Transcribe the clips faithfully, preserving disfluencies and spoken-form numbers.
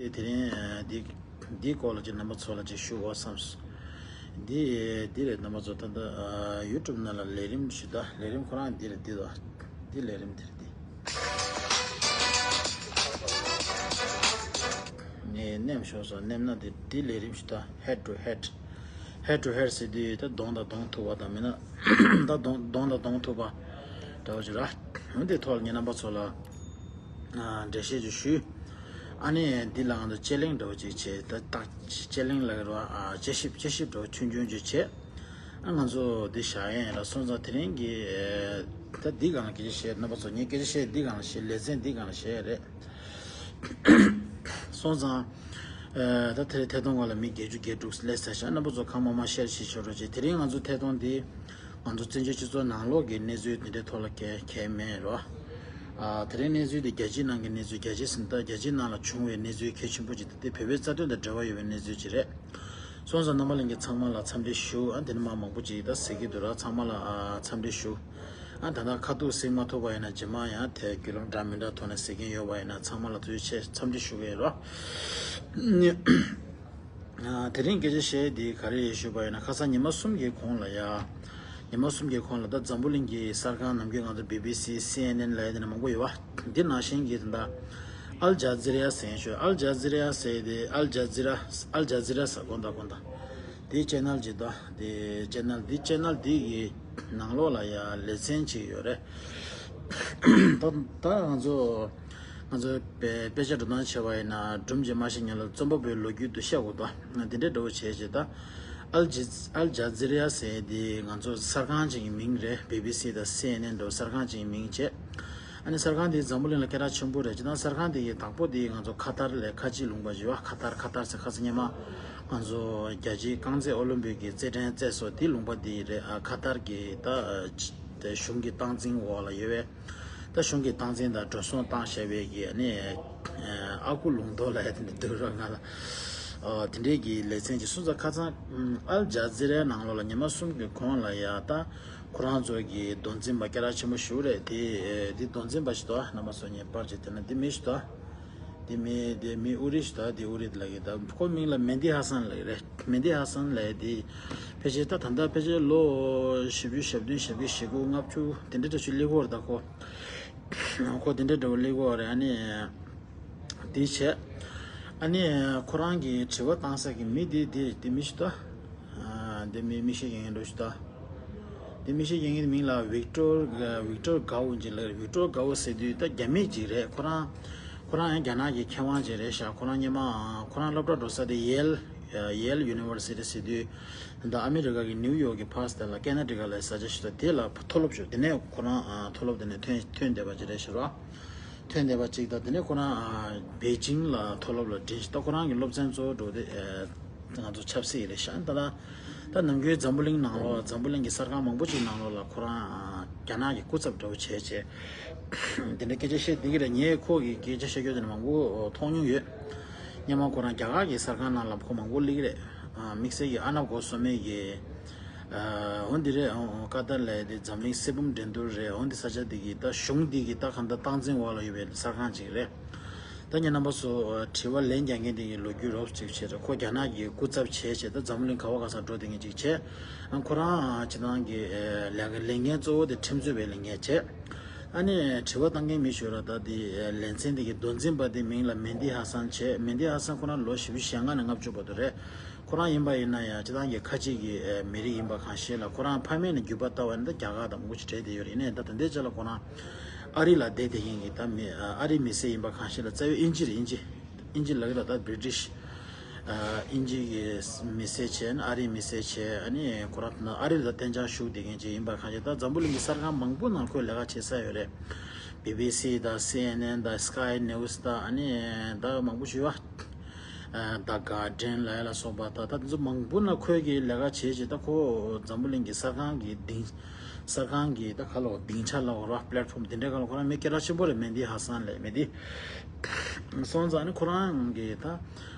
དེ་རིང་འདི་འདིའི་སྐོར་ལ་ཅིག་རྣམ་པ་ཚོ་ལ་ཅིག་ཞུ་དགོས་བསམས། འདི་འདི་རེད། རྣམ་པ་ཚོ་ད་ལྟ་ཡུ་ཊུབ་ནང་ལ་ལས་རིམ་ཞུ་ད་ལས་རིམ་ཁོ་རང་འདི་རེད། འདི་དང་འདི་ལས་རིམ་འདི་རེད། འདི་ནས་མནན་ཤོག་སོ། མནན་ན་འདི་འདི་ལས་རིམ་ཞུ་ད་head to head head to head ཟེར་དུས་ད་གདོང་དང་གདོང་ཐུག་པ་དང་མིན་ན་ད་གདོང་གདོང་དང་གདོང་ཐུག་པ་འདྲ་བོ་ཅིག་ར། འོན་ཏེ་ཐོག་ལ་ངས་རྣམ་པ་ཚོ་ལ་འགྲེལ་བཤད་ཅིག་ཞུས། ཨ་ནི་འདི་ལ་ང་ཚོ་དཔྱད་གླེང་འདྲ་བོ་ཅིག་བྱས། ད་ད་དཔྱད་གླེང་ལ་རོ་དཔྱད་ཞིབ་དཔྱད་ཞིབ་འདྲ་བོ་ཆུང་ཆུང་ཅིག་བྱས། ཨ་ང་ཚོ་འདི་བཞག་ཡས་ཡིན་ལ། སོང་ཙང་དེ་རིང་གི་ད་འདི་སྒང་ལ་སྐད་ཆ་བཤད། རྣམ་པ་ཚོ་ངས་སྐད་ཆ་བཤད་འདི་སྒང་ལ་བཤད། ལེ་ཚན་འདི་སྒང་ལ་བཤད་ཡས་རེད། སོང་ཙང་། ད་དེ་རིང་ཐད་གཏོང་སྒང་ལ་མི་བརྒྱད་ཅུ་བརྒྱད་དྲུག་སླེབས་ཚར་ཤག་རྣམ་པ་ཚོ་གང་མང་མང་ཤེར་བྱེད་ཤོག་རོགས་བྱེད། དེ་རིང་ང་ཚོ་ཐད་གཏོང་འདི་ང་ཚོ་བཙན་བྱོལ་སྤྱི་ཚོགས་ནང་ལོགས་ཀྱི་གནས་ཚུལ་དེ་འདྲའི་ཐོག་ལ་གལ་གལ་མེད་རོ། ཨ་དེ་རིང་གནས་ཚུལ་འདི་རྒྱལ་སྤྱིའི་ནང་གི་གནས་ཚུལ། རྒྱལ་སྤྱི་ཟིན་ད་རྒྱལ་སྤྱིའི་ནང་ལ་བྱུང་བའི་གནས་ཚུལ་གལ་ཆེན་པོ་ཅིག་དེ་བོད་པའི་རྩ་དོན་དང་འབྲེལ་བ་ཡོད་པའི་གནས་ཚུལ་ཅིག་རེད། སོང་ཙང་རྣམ་པ་ལྷན་རྒྱས་ཚང་མ་ལ་འཚམས་འདྲི་ཞུ། ཨ་དེ་ནས་མ་མང་པོ་ཅིག་ད་ཟེར་གྱི་འདུག་ར། ཚང་མ་ལ་ཨ་འཚམས་འདྲི་ཞུ། ཨ་ད་ལྟ་ཁ་ཐུག་གཟིགས་མ་ཐུབ་པ་ཡིན་ན་རྗེས་མ་ཡང་དེ་བརྒྱུད་ལམ་འདྲ་མི་འདྲ་ཐོག་ནས་གཟིགས་མཁན་ཡོད་པ་ཡིན་ན་ཚང་མ་ལ་ཐུགས་རྗེ་ཆེ་འཚམས་འདྲི་ཞུ་གི་ཡོད་ར། ཨ་དེ་རིང་སྐད་ཆ་བཤད་འདི་ག་རེ་ཞུས་པ་ཡིན་ན། ཁ་སང་ཉི་མ་གསུམ་གྱི་གོང་ལ་ཡ། ཉི་མ་གསུམ་གྱི་གོང་ལ་ད་འཛམ་བུ་གླིང་གི་གསར་ཁང་ནམ་རྒྱུན་ང་ཚོ་བི་བི་སི། སི་ཨེན་ཨེན་ལབ་ཡ་དེ་འདྲ་མང་པོ་ཡོད་པ། འདི་ནང་བཞིན་གྱི་ད་ལྟ་ཨལ་ཇ་ཛི་ར་ཟེར་ཡ་ཞུ། ཨལ་ཇ་ཛི་ར་ཟེར་དེ་ཨལ་ཇ་ཛི་ར་ཨལ་ཇ་ཛི་ར་ཟེར་དགོངས་དག་དགོངས་དག་དེ་ཅེ་ནལ་ཅིག་ད། དེ་ཅེ་ནལ་འདི་ཅེ་ནལ་འདི་གི་ནང་ལོགས་ལ་ཡ་ལེ་ཚན་ཅིག་ཡོད་རེད། ད་ད་ང་ཚོ་ང་ཚོ་དཔེ་དཔེ་ཆ་འགྲོ་སྟངས་བྱས་པ་ཡིན་ན་སྒྲུང་ཅིག་མ་ཤེས་ཉིན་ལ་རྩོམ་པ་པོའི་ལོ་རྒྱུས་དེ་བཤད་དགོས་ད། དེ་འདྲའི་འདྲ་བོ་བྱས་བྱས་ད། ཨལ་ཇི་ཨལ་ཇ་ཛི་ར་ཟེར་དེ་ང་ཚོ་གསར་ཁང་ཅིག་གི་མིང་རེད། བི་བི་སི་དང་སི་ཨེན་ཨེན་འདྲ་བོ་གསར་ཁང་ཅིག་གི་མིང་བྱས། ཨ་ནི་གསར་ཁང་དེ་འཛམ་བུ་གླིང་ལ་སྐད་གྲགས་ཆེན་པོ་རེད། སྤྱིར་བཏང་གསར་ཁང་དེ་གི་བདག་པོ་དེ་ང་ཚོ་ཁ་ཐར་ལས་ཁ་ཆེའི་ལུང་པ་ཞིག་ཡོད། ཁ་ཐར་ཁ་ཐར་ཟེར་ཁ་ས་སྔོན་མ་ང་ཚོ་རྒྱལ་སྤྱིའི་རྐང་རྩེད་ཨོ་ལིམ་པིག་གི་རྩེད་འགྲན་རྩེད་སོ་དེ་ལུང་པ་དེ་རེད། ཨ་ཁ་ཐར་གི་ད་ཨ་ཅི་དེ་གཞུང་གི་སྟངས་འཛིན་འོག་ལ་ཡོད་པའི་ད་གཞུང་གི་སྟངས་འཛིན་དང་འགྲོ་སོང་བཏང་བཞག་པའི་གི་ཨ་ནི་ཨ་ཁུ་ལུང་རྟོགས་ལ་དེ་འདྲ་འདུག་ར། ང་ལ་ཨ་དེ་འདྲའི་གི་ལེ་ཚན་གྱི་སུ་ཚོ་ཁ་སང་ཨལ་ཇ་ཛི་རའི་ནང་ལོགས་ལ་ཉི་མ་གསུམ་གྱི་གོང་ལ་ཡ་ད། ཁོ་རང་ཚོ་གི་མདོ་འཛིན་པ་སྐད་གྲགས་ཆེན་པོ་ཞིག་རེད། དེ་དེ་མདོ་འཛིན་པ་ཞིག་འདུག་རྣམ་པ་ཚོ་ངས་པར་ཅིག་བལྟས་ན་དེ་མི་ཞིག་འདུག་དེ་མི་དེ་མི་ཨུ་རི་ཞིག་འདུག་དེ་ཨུ་རི་ལབ་ཀྱི་འདུག་ཁོ་མིང་ལ་མེན་དི་ཧ་སན་ལབ་ཀྱི་རེད། མེན་དི་ཧ་སན་ལབ་དེ་ཕལ་ཆེར་ད་ད་ལྟ་ཕལ་ཆེར་ལོ་བཞི་བཅུ་ཞེ་བདུན་ཞེ་བརྒྱད་ཞེ་དགུ་ལྔ་བཅུ་དེ་འདྲ་འདྲ་ཞིག་སླེབས་ཀྱི་ཡོད་རེད་ད་ཁོ། ཁོ་དེ་འདྲ་འདྲ་བོ་སླེབས་ཀྱི་ཡོད་རེད། ཨ་ནི། དེ་བྱས། ཨ་ནི་ཁོ་རང་གིས་དྲི་བ་བཏང་ས་གི་མི་དེ་དེ་དེ་མི་ཞིག་ད། ཨ་དེ་མི་མི་ཤེས་མཁན་འདྲ་ཞིག་ད། དེ་མི་ཤེས་མཁན་གྱི་མིང་ལ་ཝིག་ཏོར་ཝིག་ཏོར་གའོ་ཅིག་ལབ། ཝིག་ཏོར་གའོ་ཟེར་དུས་ད་རྒྱ་མི་ཅིག་རེད། ཁོ་རང་ཁོ་རང་ཡང་རྒྱ་ནག་གི་མཁས་དབང་ཅིག་རེད་ཤག་ཁོ་རང་སྔོན་མ་ཁོ་རང་སློབ་གྲྭ་འགྲོ་ས་དེ་ཡེལ་ཡེལ་ཡུ་ནི་ཝར་སི་ཊི་ཟེར་དུས། ད་ཨ་མི་རི་ཀ་གི་ནིའུ་ཡོག་གི་ཕར་སི་ཊི་ལ་ཀེ་ན་ཌི་ཀ་ལ་ས་ཆ་ཞིག་ད། དེ་ལ་མཐོ་སློབ་ཞུ། དེ་ནས་ཁོ་རང་མཐོ་སློབ་དེ་ནས་ཐོན་ཐོན་བསྡད་པ་ཅིག་རེད་ཤག་རོ། ཐོན་བསྡད་པ་ཅིག་དང་། དེ་ནས་ཁོ་རང་ཨ་པེ་ཅིང་ལ་མཐོ་སློབ་ལ་འགྲིམས་ཤག་ད་ཁོ་རང་གི་སློབ་ཚན་གཙོ་བོ་འགྲོ་དེ་ཨ་ང་ཚོ་ཆབ་སྲིད་རེད་ཤག་ད་ལ་ད་ནམ་རྒྱུན་འཛམ་བུ་གླིང་ནང་ལོགས་འཛམ་བུ་གླིང་གི་གསར་ཁང་མང་པོ་ཅིག་ནང་ལོགས་ལ་ཁོ་རང་ཨ་རྒྱ་ནག་གི་སྐུ་ཚབ་འདྲ་བོ་བྱས་བྱས་དེ་འདྲ་སྐད་ཆ་བཤད་བསྡད་ཀྱི་རེད། ངས་ཁོ་གི་སྐད་ཆ་བཤད་རྒྱུ་དེ་འདྲ་མང་པོ་མཐོང་མྱོང་ཡོད། སྔོན་མ་ཁོ་རང་རྒྱ་གར་གྱི་གསར་ཁང་ནང་ལ་ཁོ་མང་པོ་སླེབས་ཀྱི་རེད། ཨ་དམིགས་བསལ་གྱི་ཨར་ནབ་གོ་སྭ་མི་གི་ཨ་འོ་འདི་རེད། ཨ་ཨ་ཀ་ཏར་ལ་དེ་འཛམ་གླིང་གསེར་བུམ་འགྲན་བསྡུར་རེད། འོ་འདི་ས་ཆ་འདི་གི་ད་གཞུང་འདི་གི་ད་གང་ལྟར་སྟངས་འཛིན་འོག་ལ་ཡོད་པའི་གསར་ཁང་ཅིག་རེད། ད་ངས་རྣམ་པ་ཚོ་དྲི་བ་ལན་རྒྱག་མཁན་འདི་གི་ལོ་རྒྱུས་རོབ་ཅིག་བྱས་རེད། ཁོ་རྒྱ་ནག་གི་སྐུ་ཚབ་བྱས་བྱས་ད་འཛམ་གླིང་ག་བ་ག་ས་འགྲོ་བསྡད་མཁན་ཅིག་བྱས། ཨ་ཁོ་རང་ཨ་སྤྱི་བཏང་གི་ཨ་ལས་ཀ་ལས་འགན་གཙོ་བོ་དེ་ཁྲིམས་རྩོད་པའི་ལས་འགན་བྱས། ཨ་ནི་དྲི་བ་བཏང་མཁན་མི་ཞིག་ཡོད་ར། ད་དེ་ལེ་ཚན་དེ་གི་མདོ་འཛིན་པ་དེ་མིང་ལ་མེན་དི་ཧ་སན་བྱས། མེན་དི་ཧ་སན་ཁོ་རང་ལོ་བཞི་བཅུ་ཞེ་ལྔ་ནས་ལྔ་བཅུ་བར་དུ་རེད། ཁོ་རང་ཡིན་པ་ཡིན་ན་ཡང་སྤྱིར་བཏང་གི་ཁ་ཆེ་གི་ཨེ་མི་རིགས་ཡིན་པ་གང་ཤེས་ལ། ཁོ་རང་ཕ་མེས་ནས་རྒྱུད་པ་ལྟ་བ་ཡིན་ན་རྒྱ་གར་དང་མང་པོ་ཞིག་འདྲེས་བསྡད་ཡོད་རེད། ཡིན་ནའི་ད་ད་ལྟའི་ཆ་ལ་ཁོ་རང་ཨ་རི་ལ་བསྡད་བསྡད་མཁན་གྱི་ད་མི་ཨ་རིའི་མི་སེར་ཡིན་པ་གང་ཤེས་ལ། རྩ་བའི་དབྱིན་ཇི་རེད། དབྱིན་ཇི་དབྱིན་ཇི་ལབ་ཀྱི་ལ་ད་བྷི་རི་ཊིཤ། ཨ་དབྱིན་ཇི་གི་མི་སེར་བྱས། ཨ་ནི་ཨ་རིའི་མི་སེར་བྱས། ཨ་ནི་ཁོ་རང་ད་ཨ་རི་ལ་གཏན་འཇགས་བཞུགས་བསྡད་མཁན་ཅིག་ཡིན་པ་གང་ཤེས། ད་འཛམ་བུ་གླིང་གི་གསར་ཁང་མང་པོ་ནང་ཁོས་ལས་ཀ་བྱེད་ས་ཡོད་རེད། བྷི་བྷི་སི་དང་སི་ཨེན་ཨེན་དང་སི་ཀའི་ནིའུ་སི་དང་ཨ་ནི་ད་མང་པོ་ཞིག་ཡོད་པ། ཨ་ད་གར་ཌེན་ལབ་ཡ་ལ་སོགས་པ། ད་ད་དེ་ཚོ་མང་པོ་ན་ཁོས་ཀྱི་ལས་ཀ་བྱེད་ཅིག་ད་ཁོ་འཛམ་བུ་གླིང་གི་གསར་ཁང་གི་སྡིངས་གསར་ཁང་གི་ད་ག་ལ་བ་སྡིངས་ཆ་ལ་བ་ར་པླེ་ཊི་ཕོམ་དེ་འདྲའི་སྒང་ལ་ཁོ་རང་མི་སྐད་གྲགས་ཆེན་པོ་རེད། མེན་དི་ཧ་སན་ལབ་མི་དེ། སོང་ཙང་ནི་ཁོ་རང་གི་ད་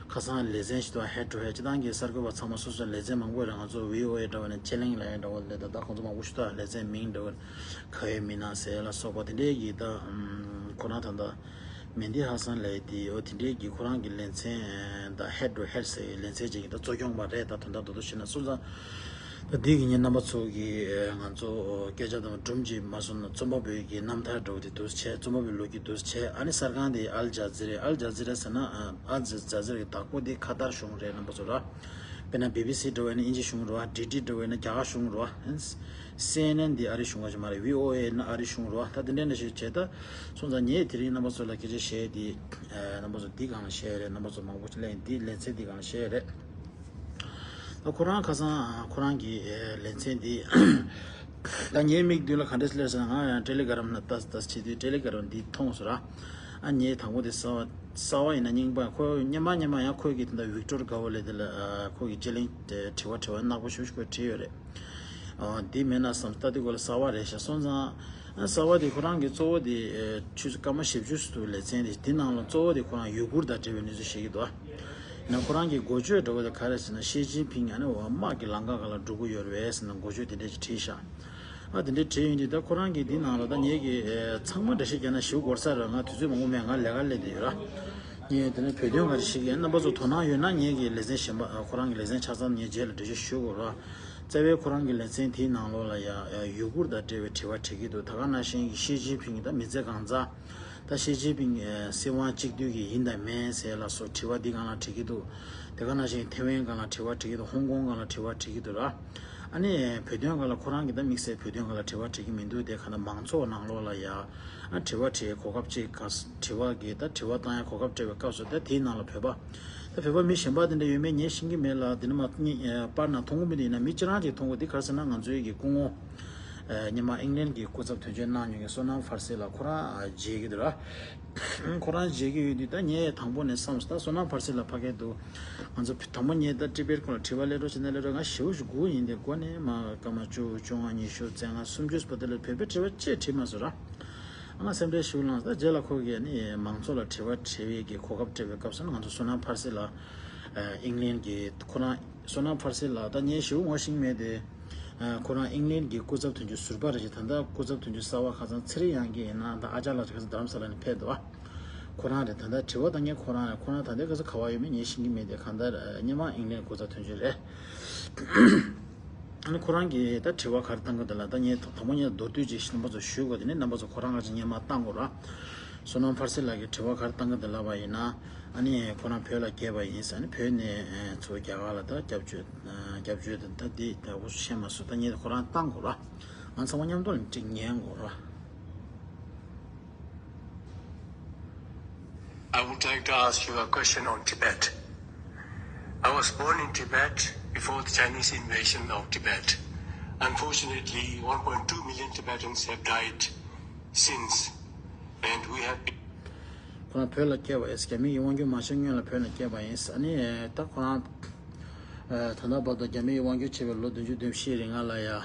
ཁ་སང་ལེ་ཚན་ཞིག་འདུག་ཧེ་ཌ་ཊུ་ཧེ་ཌ། སྤྱིར་བཏང་གི་གསར་འགོད་པ་ཚང་མ་སོ་སོའི་ལེ་ཚན་མང་པོ་རེད། ང་ཚོ་བྷི་ཨོ་ཨེ་འདྲ་བ་ནས་དཔྱད་གླེང་ལབ་ཡ་འདྲ་བ་ལས་ད་ད་ཁོང་ཚོ་མང་པོ་ཞིག་འདུག་ལེ་ཚན་མིང་འདྲ་བ་ག་ཡོད་མིན་ན་ཟེར་ཡ་ལ་སོགས་པ་དེ་འདྲའི་གི་ད་ཁོ་རང་ད་ད། མེན་དི་ཧ་སན་ལབ་དེ་འོ་དེ་འདྲའི་གི་ཁོ་རང་གི་ལེ་ཚན་ད་head to head ཟེར་བའི་ལེ་ཚན་ཅིག་གི་ད་གཙོ་སྐྱོང་པ་རེད། ད་དོན་དག་རྡོག་རྡོག་བཤད་ན་སོང་ཙང་ད་འདི་གི་ངས་རྣམ་པ་ཚོ་གི་ང་ཚོ་སྐད་ཆ་དང་སྒྲུང་ཅིག་མ་སོང་ན་རྩོམ་པ་པོའི་གི་རྣམ་ཐར་འདྲ་བོ་དེ་འདུག་སེ་བྱས། རྩོམ་པ་པོའི་ལོ་རྒྱུས་འདུག་སེ་བྱས། ཨ་ནི་གསར་ཁང་དེ་ཨལ་ཇ་ཛི་ར། ཨལ་ཇ་ཛི་ར་ཟེར་ན་ཨལ་ཇ་ཛི་ར་གི་བདག་པོ་དེ་ཁ་ཏར་གཞུང་རེད། རྣམ་པ་ཚོ་ར། དཔེར་ན་བི་བི་སི་འདྲ་བོ་ཡིན་ན་དབྱིན་ཇི་གཞུང་རེད་བ། ཌི་ཌི་འདྲ་བོ་ཡིན་ན་རྒྱ་གར་གཞུང་རེད་བ། སི་ཨེན་ཨེན་འདི་ཨ་རི་གཞུང་བ་ཞིག་མ་རེད། བྷི་ཨོ་ཨེ་ཡིན་ན་ཨ་རི་གཞུང་རེད་བ། ད་དེ་འདྲ་འདྲ་ཞིག་བྱས། ད་སོང་ཙང་ངས་དེ་རིང་རྣམ་པ་ཚོ་ལ་སྐད་ཆ་བཤད་དེ་རྣམ་པ་ཚོ་འདི་སྒང་ལ་བཤད་རེད། རྣམ་པ་ཚོ་མང་པོ་ཅིག་ལ་འདི་ལེ་ཚན་འདི་སྒང་ལ་བཤད་རེད། ད་ཁོ་རང་ཁ་སང་ཁོ་རང་གི་ལེ་ཚན་འདི་ད་ངའི་མིག་མདུན་ལ་ག་འདྲ་སླེབས་ཟེར་ན། ང་ཡང་ཊེ་ལི་གྷ་རམ་ན་ལྟ་ལྟ་བྱེད་དུས་ཊེ་ལི་གྷ་རམ་འདི་མཐོང་སོང་ར། ཨ་ངས་དང་པོ་དེ་གསར་པ་གསར་པ་ཡིན་ན་རྙིང་པ། ཁོ་སྔོན་མ་སྔོན་མ་ཡང་ཁོས་གི་དེ་འདྲ་ཝིག་ཊོར་ག་བོ་ལས་དེ་ལ་ཁོ་གི་དཔྱད་གླེང་དྲི་བ་དྲི་བ་ནག་པོ་ཞེ་པོ་ཅིག་ཁོས་དྲིས་ཡོད་རེད། འདི་མེད་ན་བསམ་ལྟ་དུས་སྐོར་ལ་གསར་པ་རེད་ཤག་སོང་ཙང་། གསར་པ་དེ་ཁོ་རང་གི་གཙོ་བོ་དེ་ཆུ་ཚོད་སྐར་མ་བཞི་བཅུ་ཙམ་དུ་ལེ་ཚན་དེ། དེ་ནང་ལ་གཙོ་བོ་དེ་ཁོ་རང་ཡུ་གུར་དང་འབྲེལ་བའི་གནས་ཚུལ་བཤད་ཀྱི་འདུག་ཡིན་ན་ཁོ་རང་གི་འགོ་བརྗོད་འདྲ་བོ་དེ་ག་རེ་ཟེར་ན། ཞི་ཅིན་ཕིང་ཨ་ནི་འོ་དམག་གི་ལམ་ཁ་སྒང་ལ་འགྲོ་གི་ཡོད་རེད་ཟེར་ན་འགོ་བརྗོད་དེ་འདྲ་ཞིག་བྲིས་ཤག་ཨ་དེ་འདྲ་བྲིས་ཡོང་དུས་ད་ཁོ་རང་གི་འདི་ནང་ལ་ད་ངེད་ཀྱི་ཚང་མ་འགྲེལ་བཤད་རྒྱག་ན་ཞེ་པོ་འགོར་ས་རེད། ང་དུས་ཚོད་མང་པོ་མེད། ང་ལས་ཀ་སླེབས་བསྡད་ཡོད་ར། ངས་དེ་ནས་བོད་དོན་ག་རེ་ཞིག་ཡིན། རྣམ་པ་ཚོ་དོ་སྣང་ཡོད་ན་ངེད་ཀྱི་ལེ་ཚན་གཞན་པ་ཁོ་རང་གི་ལེ་ཚན་ཆ་ཚང་ངས་རྗེས་ལ་འགྲེལ་བརྗོད་ཞུ་དགོས་ར། རྩ་བའི་ཁོ་རང་གི་ལེ་ཚན་དེའི་ནང་ལོགས་ལ་ཡ་ཡུ་གུར་དང་འབྲེལ་བའི་དྲི་བ་དྲི་གི་འདུག་ད་ག་ནང་བཞིན་གྱི་ཞི་ཅིན་ཕིང་གི་ད་མི་ཚེ་གང་ཚ། ད་ཞི་ཅིན་ཕིང་སྲིད་དབང་གཅིག་སྡུད་ཀྱི་ཡིན་དང་མིན་ཟེར་ལ་སོགས་དྲི་བ་འདི་སྒང་ལ་དྲི་གི་འདུག་དེ་ག་ནང་བཞིན་ཐེ་ཝན་སྒང་ལ་དྲི་བ་དྲི་གི་འདུག་ཧོང་ཀོང་སྒང་ལ་དྲི་བ་དྲི་གི་འདུག་ར། ཨ་ནི་བོད་དོན་སྒང་ལ་ཁོ་རང་གི་ད་དམིགས་བསལ་བོད་དོན་སྒང་ལ་དྲི་བ་དྲི་གི་མི་འདུག་དེ་ག་ད་མང་ཚོགས་ནང་ལོགས་ལ་ཡ་ཨ་དྲི་བ་དྲི་གོ་སྐབས་ཅིག་ག་དྲི་བ་གི་ད་དྲི་བ་བཏང་ཡ་གོ་སྐབས་སྤྲད་པའི་སྐབས་སུ་ད་དེའི་ནང་ལ་བོད་པ་ད་བོད་པ་མི་གཞན་པ་དེ་འདྲ་ཡོད་མེད་ངས་ཤེས་ཀྱི་མེད་ལ། དེ་ནི་མ་གཉིས་པར་ན་མཐོང་གི་མི་འདུག་ཡིན་ན་མི་ཅི་རང་ཅིག་མཐོང་གི་འདུག་ག་རེ་ཟེར་ན་ང་ཚོའི་གི་སྐུ་ངོ་སྔོན་མ་ཨིང་ལན་གྱི་སྐུ་ཚབ་དོན་གཅོད་གནང་མྱོང་མཁན་བསོད་ནམས་ཕར་སེ་ལགས་ཁོ་རང་མཇལ་གྱི་འདུག་ར། ཁོ་རང་མཇལ་གྱི་ཡོད་དུས་ད་ངས་དང་པོ་ནས་བསམ་སོང་། ད་བསོད་ནམས་ཕར་སེ་ལགས་ཕ་གིར་འདུག་ང་ཚོ་དང་པོ་ངས་ད་ཊི་བེཊ་སྐོར་ལ་དྲི་བ་སླེབས་རོགས་བྱས་ན་སླེབས་རོགས། ང་ཞེ་པོ་ཞིག་སྒུག་ཡིན། དེ་འགོ་ནས་མ་སྐར་མ་བཅུ་བཅོ་ལྔ་ཉི་ཤུ་བཅོ་ལྔ་སུམ་ཅུ་བར་དུ་ལ་བོད་པའི་དྲི་བ་ཅིག་དྲིས་མ་སོང་ར། ང་སེམས་ཁྲལ་ཞེ་པོ་ལངས། ད་རྗེས་ལ་ཁོ་གིས་ནི་མང་ཚོགས་ལ་དྲི་བ་དྲི་བའི་གི་གོ་སྐབས་སྤྲད་པའི་སྐབས་སུ་ང་ཚོ་བསོད་ནམས་ཕར་སེ་ལགས་ཨིང་ལན་གྱི་ཁོ་རང་བསོད་ནམས་ཕར་སེ་ལགས་ད་ངས་ཞེ་པོ་ངོ་ཤེས་མེད་དེ། ཁོ་རང་ཨིང་ལན་གྱི་སྐུ་ཚབ་དོན་གཅོད་ཟུར་པ་རེད་ཤག་ད་ལྟ་སྐུ་ཚབ་དོན་གཅོད་གསར་པ་ཁ་སང་ཚེ་རིང་དབྱངས་སྐྱིད་ཡིན་ན་ད་ཨ་ཅག་ལགས་ཁ་སང་རྡ་རམ་ས་ལ་ནས་ཕེབས་འདུག་བ། ཁོ་རང་རེད། ད་ལྟ་དྲི་བ་བཏང་མཁན་ཁོ་རང་རེད། ཁོ་རང་ད་ལྟ་ག་ས་ག་པར་ཡོད་མེད་ངས་ཤེས་ཀྱི་མེད་དེ། གང་ལྟར་སྔོན་མ་ཨིང་ལན་སྐུ་ཚབ་དོན་གཅོད་རེད། ཨ་ནི་ཁོ་རང་གིས་ད་དྲི་བ་ག་རེ་བཏང་གི་འདུག་ལ། ད་ངས་དང་པོ་ངས་མདོར་བསྡུས་ཅིག་རྣམ་པ་ཚོར་ཞུ་དགོས། དེ་ནས་རྣམ་པ་ཚོ་ཁོ་རང་ག་ཅིག་སྔོན་མ་བཏང་དགོས་ར། བསོད་ནམས་ཕར་སེ་ལགས་ཀྱིས་དྲི་བ་ག་རེ་བཏང་གི་འདུག་ལབ་པ་ཡིན་ན། ཨ་ནི་ཁོ་རང་བོད་ལ་སྐྱེས་པ་ཡིན་ཟེར། ཨ་ནི་བོད་ནས་ཚུར་རྒྱ་གར་ལ་ད་སྐྱབས་བཅོལ་སྐྱབས་བཅོལ་དེ་ད་འདི་ད་འུ་ཤེས་མ་སོང་། ད་ངས་ཁོ་རང་བཏང་དགོས་ར། ང་ཚང་མ་མཉམ་དུ་ལ་ཅིག་ཉན་དགོས་ར། I would like to ask you a question on Tibet. I was born in Tibet before the Chinese invasion of Tibet. Unfortunately, one point two million Tibetans have died since, and we have been ཁོ་རང་བོད་ལ་སྐྱེས་པ་ཡིན། རྒྱ་མི་ཡི་དབང་སྒྱུར་མ་བྱུང་སྔོན་ལ་བོད་ལ་སྐྱེས་པ་ཡིན། ཨ་ནི་ད་ཁོ་རང་ད་ལྟ་བར་དུ་རྒྱ་མི་ཡི་དབང་སྒྱུར་བྱས་པའི་ལོ་བདུན་ཅུ་དོན་བཞི་རིང་ལ་ཡ།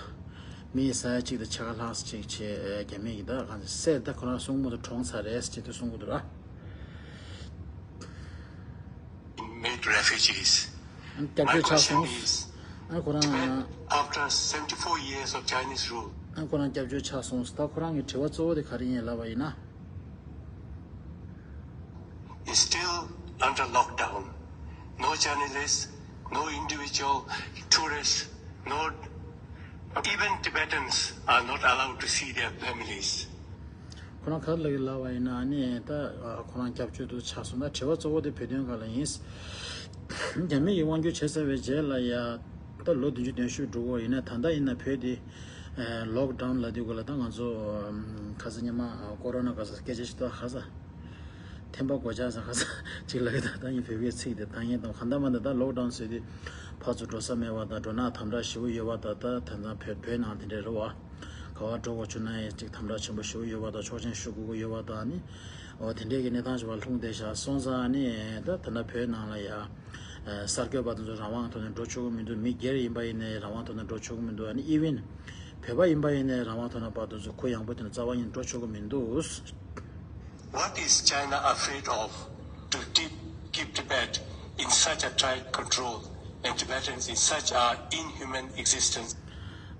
མི་ས་ཡ་གཅིག་དང་ཕྱེད་ཀ་ལྷག་ཅིག་བྱས། རྒྱ་མི་གིས་ད་གང་བསད། ད་ཁོ་རང་སྲུང་མ་དང་གྲོངས་ཚར་རེད་ཅེས་དུ་གསུང་གི་འདུག་ར། Made refugees. ཨ་སྐྱབས་བཅོལ་ཆགས་སོང་། ཨ་ཁོ་རང་། After seventy-four years of Chinese rule, ཨ་ཁོ་རང་སྐྱབས་བཅོལ་ཆགས་སོང་། ད་ཁོ་རང་གི་དྲི་བ་གཙོ་བོ་དེ་ག་རེ་ཡིན་ལབ་པ་ཡིན་ན། Is still under lockdown. No journalists, no individual tourists, no, even Tibetans are not allowed to see their families. ཁོ་རང་ག་རེ་ལབ་ཡོད་ལབ་པ་ཡིན་ན། ཨ་ནི་ད་ཁོ་རང་སྐྱབས་བཅོལ་དུ་ཆགས་སོང་། ད་དྲི་བ་གཙོ་བོ་དེ་བོད་དོན་སྒང་ལ་ཡིན། རྒྱ་མི་ཡིས་དབང་སྒྱུར་བྱས་ཚར་བའི་རྗེས་ལ་ཡ། ད་ལོ་བདུན་ཅུ་དོན་བཞི་འགྲོ་གི་ཡོད། ཡིན་ན་ད་ལྟ་ཡིན་ན་བོད་དེ་ལོག་ཌའུན་ལབ་དུས་ག་ལ་ད་ང་ཚོ་ཁ་ས་སྔོན་མ་ཀོ་རོ་ན་ག་ས་སྐད་ཆ་ཞིག་ད་ག་ས་ཐེམ་པ་སྒོ་ལྕགས་ས་ག་ས་ཅིག་ལབ་ཀྱི་འདུག་ད་ངས་བོད་སྐད་ཚིག་དེ་ད་ངས་དང་གང་ལྟར་མ་ད་ད་ལོག་ཌའུན་ཟེར་དུས་ཕར་ཚུར་འགྲོ་ས་མེད་པ་དང་། འགྲོ་ན་དམ་དྲག་ཞེ་པོ་ཡོད་པ་དང་། ད་ད་ད་བོད་བོད་ནང་དེ་འདྲ་རེད་བ། ག་པར་འགྲོ་དགོས་བྱུང་ན་ཡང་ཅིག་དམ་དྲག་ཆེན་པོ་ཞེ་པོ་ཡོད་པ་དང་། ཆོག་མཆན་ཞུ་དགོས་ཀྱི་ཡོད་པ་དང་། ཨ་ནི་འོ་དེ་འདྲའི་གི་གནས་སྟངས་ཤིག་ལ་ལྷུང་བསྡད་ཤག་སོང་ཙང་། ཨ་ནི་ད་ད་ལྟ་བོད་ནང་ལ་ཡ་གསར་འགོད་པ་དེ་ཚོ་རང་དབང་ཐོག་ནས་འགྲོ་ཆོག་གི་མི་འདུག་མི་སྒེར་ཡིན་པ་ཡིན་ནའི་རང་དབང་ཐོག་ནས་འགྲོ་ཆོག་གི་མི་འདུག་ཨ་ནི་ཨི་ཝེན་བོད་པ་ཡིན་པ་ཡིན་ནའི་རང་དབང་ཐོག་ནས་བར་དུ་ཚོ་གུ་ཡངས་པོ་དེ་ནས་རྩ་བ་ཉིད་འགྲོ་ཆོག་གི་མི་འདུག What is China afraid of to keep, keep Tibet in such a tight control and Tibetans in such a inhuman existence?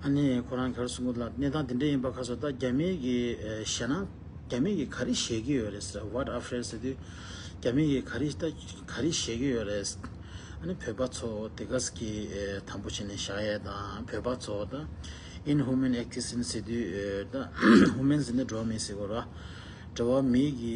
ཨ་ནི་ཁོ་རང་ག་རེ་གསུང་གི་འདུག་ལབ། གནས་སྟངས་དེ་འདྲ་ཡིན་པ་ཁ་སོ་ད་རྒྱ་མིའི་གི་ཞེད་སྣང་ རྒྱ་མི་གིས་ག་རེ་བཤད་ཀྱི་ཡོད་རེད་ཟེར། What affair ཟེར་དུས། རྒྱ་མི་གིས་ག་རེ་ད་ག་རེ་བཤད་ཀྱི་ཡོད་རེད། ཨ་ནི་བོད་པ་ཚོ་དེ་ག་ཟིག་གི་དམ་པོ་བྱས་ནས་བཞག་ཡས་དང་། བོད་པ་ཚོ་ད་inhuman acts ཟེར་དུས་ད་human ཟེར་ནས་འགྲོ་བ་མི་ཟེར་གོ་ར། འགྲོ་བ་མི་གི་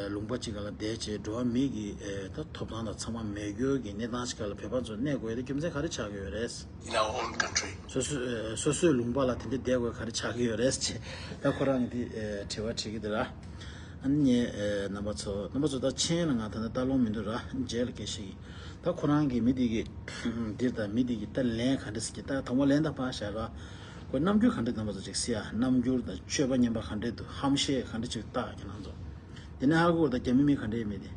ལུང་པ་གཅིག་ག་ལ་བསྡད་བྱས། འགྲོ་བ་མི་གི་ད་ཐོབ་ཐང་དང་ཚང་མ་མེད་རྒྱུ་གི་གནས་སྟངས་ཤིག་ག་ལ་བོད་པ་ཚོ་གནས་དགོས་ཡ་དེ་རྒྱུ་མཚན་ག་རེ་ཆགས་ཀྱི་ཡོད་རེད། In our own country. སོ་སོ་ཨེ་སོ་སོའི་ལུང་པ་ལ་དེ་འདྲ་བསྡད་དགོས་ག་རེ་ཆགས་ཀྱི་ཡོད་རེད་ཅེས། ད་ཁོ་རང་གིས་དེ་ཨེ་དྲི་བ་དྲི་གི་འདུག་ར། ཨ་ནི་ངས་ཨེ་རྣམ་པ་ཚོ་རྣམ་པ་ཚོ་ད་མཆན་ལ་ང་ད་ལྟ་ལྟ་ལོང་མི་འདུག་ར། མཇལ་ལ་སྐད་ཤིག་ཡིན། ད་ཁོ་རང་གིས་མི་དེ་གི་འདིར་ད་མི་དེ་གི་ད་ལན་ག་འདྲ་ཟེར་གྱི། ད་དང་པོ་ལན་ད་ཕར་བཞག་ར། ཁོའི་རྣམ་འགྱུར་ག་འདྲ། རྣམ་པ་ཚོ་ཅིག་གཟིགས་ཡ། རྣམ་འགྱུར་དང་སྤྱོད་པ་ངན་པ་ག་འདྲ་འདུག་ཧམ་བཤད་ག་འདྲ་ཅིག་བཏང་། ཁྱེད་རང་ཚོ་དེ་ནས་ཧ་གོ་ད། རྒྱ་མི་མི་ག་འདྲའི་མི་དེ།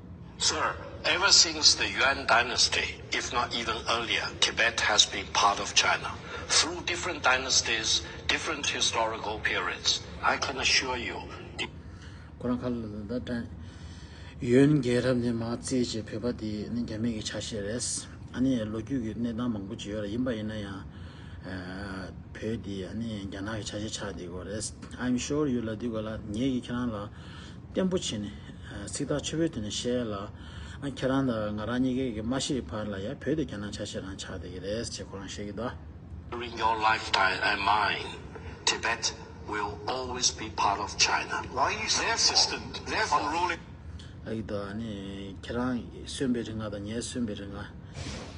Sir, ever since the Yuan dynasty, if not even earlier, Tibet has been part of China through different dynasties, different historical periods. I can assure you. ཁོ་རང་ཁ་ལ་ད་ད་ཡོན་རྒྱལ་རབས་ནས་མར་བརྩིས་བྱས་བོད་པ་དེ་ནི་རྒྱ་མི་གི་ཆ་ཤས་རེད། ཨ་ནི་ལོ་རྒྱུས་ཀྱི་གནས་སྟངས་མང་པོ་ཅིག་ཡོད་རེད། ཡིན་པ་ཡིན་ན་ཡང་བོད་འདི་ཨ་ནི་རྒྱ་ནག་གི་ཆ་ཤས་ཆགས་བསྡད་ཡོད་རེད། I'm sure you ལབ་དུས་ག་ལ་ངས་ཀྱིས་ཁྱེད་རང་ལ་བརྟན་པོ་བྱས་ནས་ཚིག་ཐག་ཆོད་པོའི་ཐོག་ནས་བཤད་ལ། ཨ་ཁྱེད་རང་དང་ང་རང་གཉིས་ཀའི་གི་མ་ཤེས་བར་ལ་ཡ་བོད་དེ་རྒྱ་ནག་ཆ་ཤས་རང་ཆགས་བསྡད་ཀྱི་རེད་ཅེས་ཁོ་རང་བཤད་ཀྱི་འདུག During your lifetime and mine, Tibet will always be part of China. Why are you so insistent on ruling? ཨ་ཡིག་དང་ཨ་ནི་ཁྱེད་རང་གསོན་པའི་རིང་ལ་དང་ངའི་གསོན་པའི་རིང་ལ་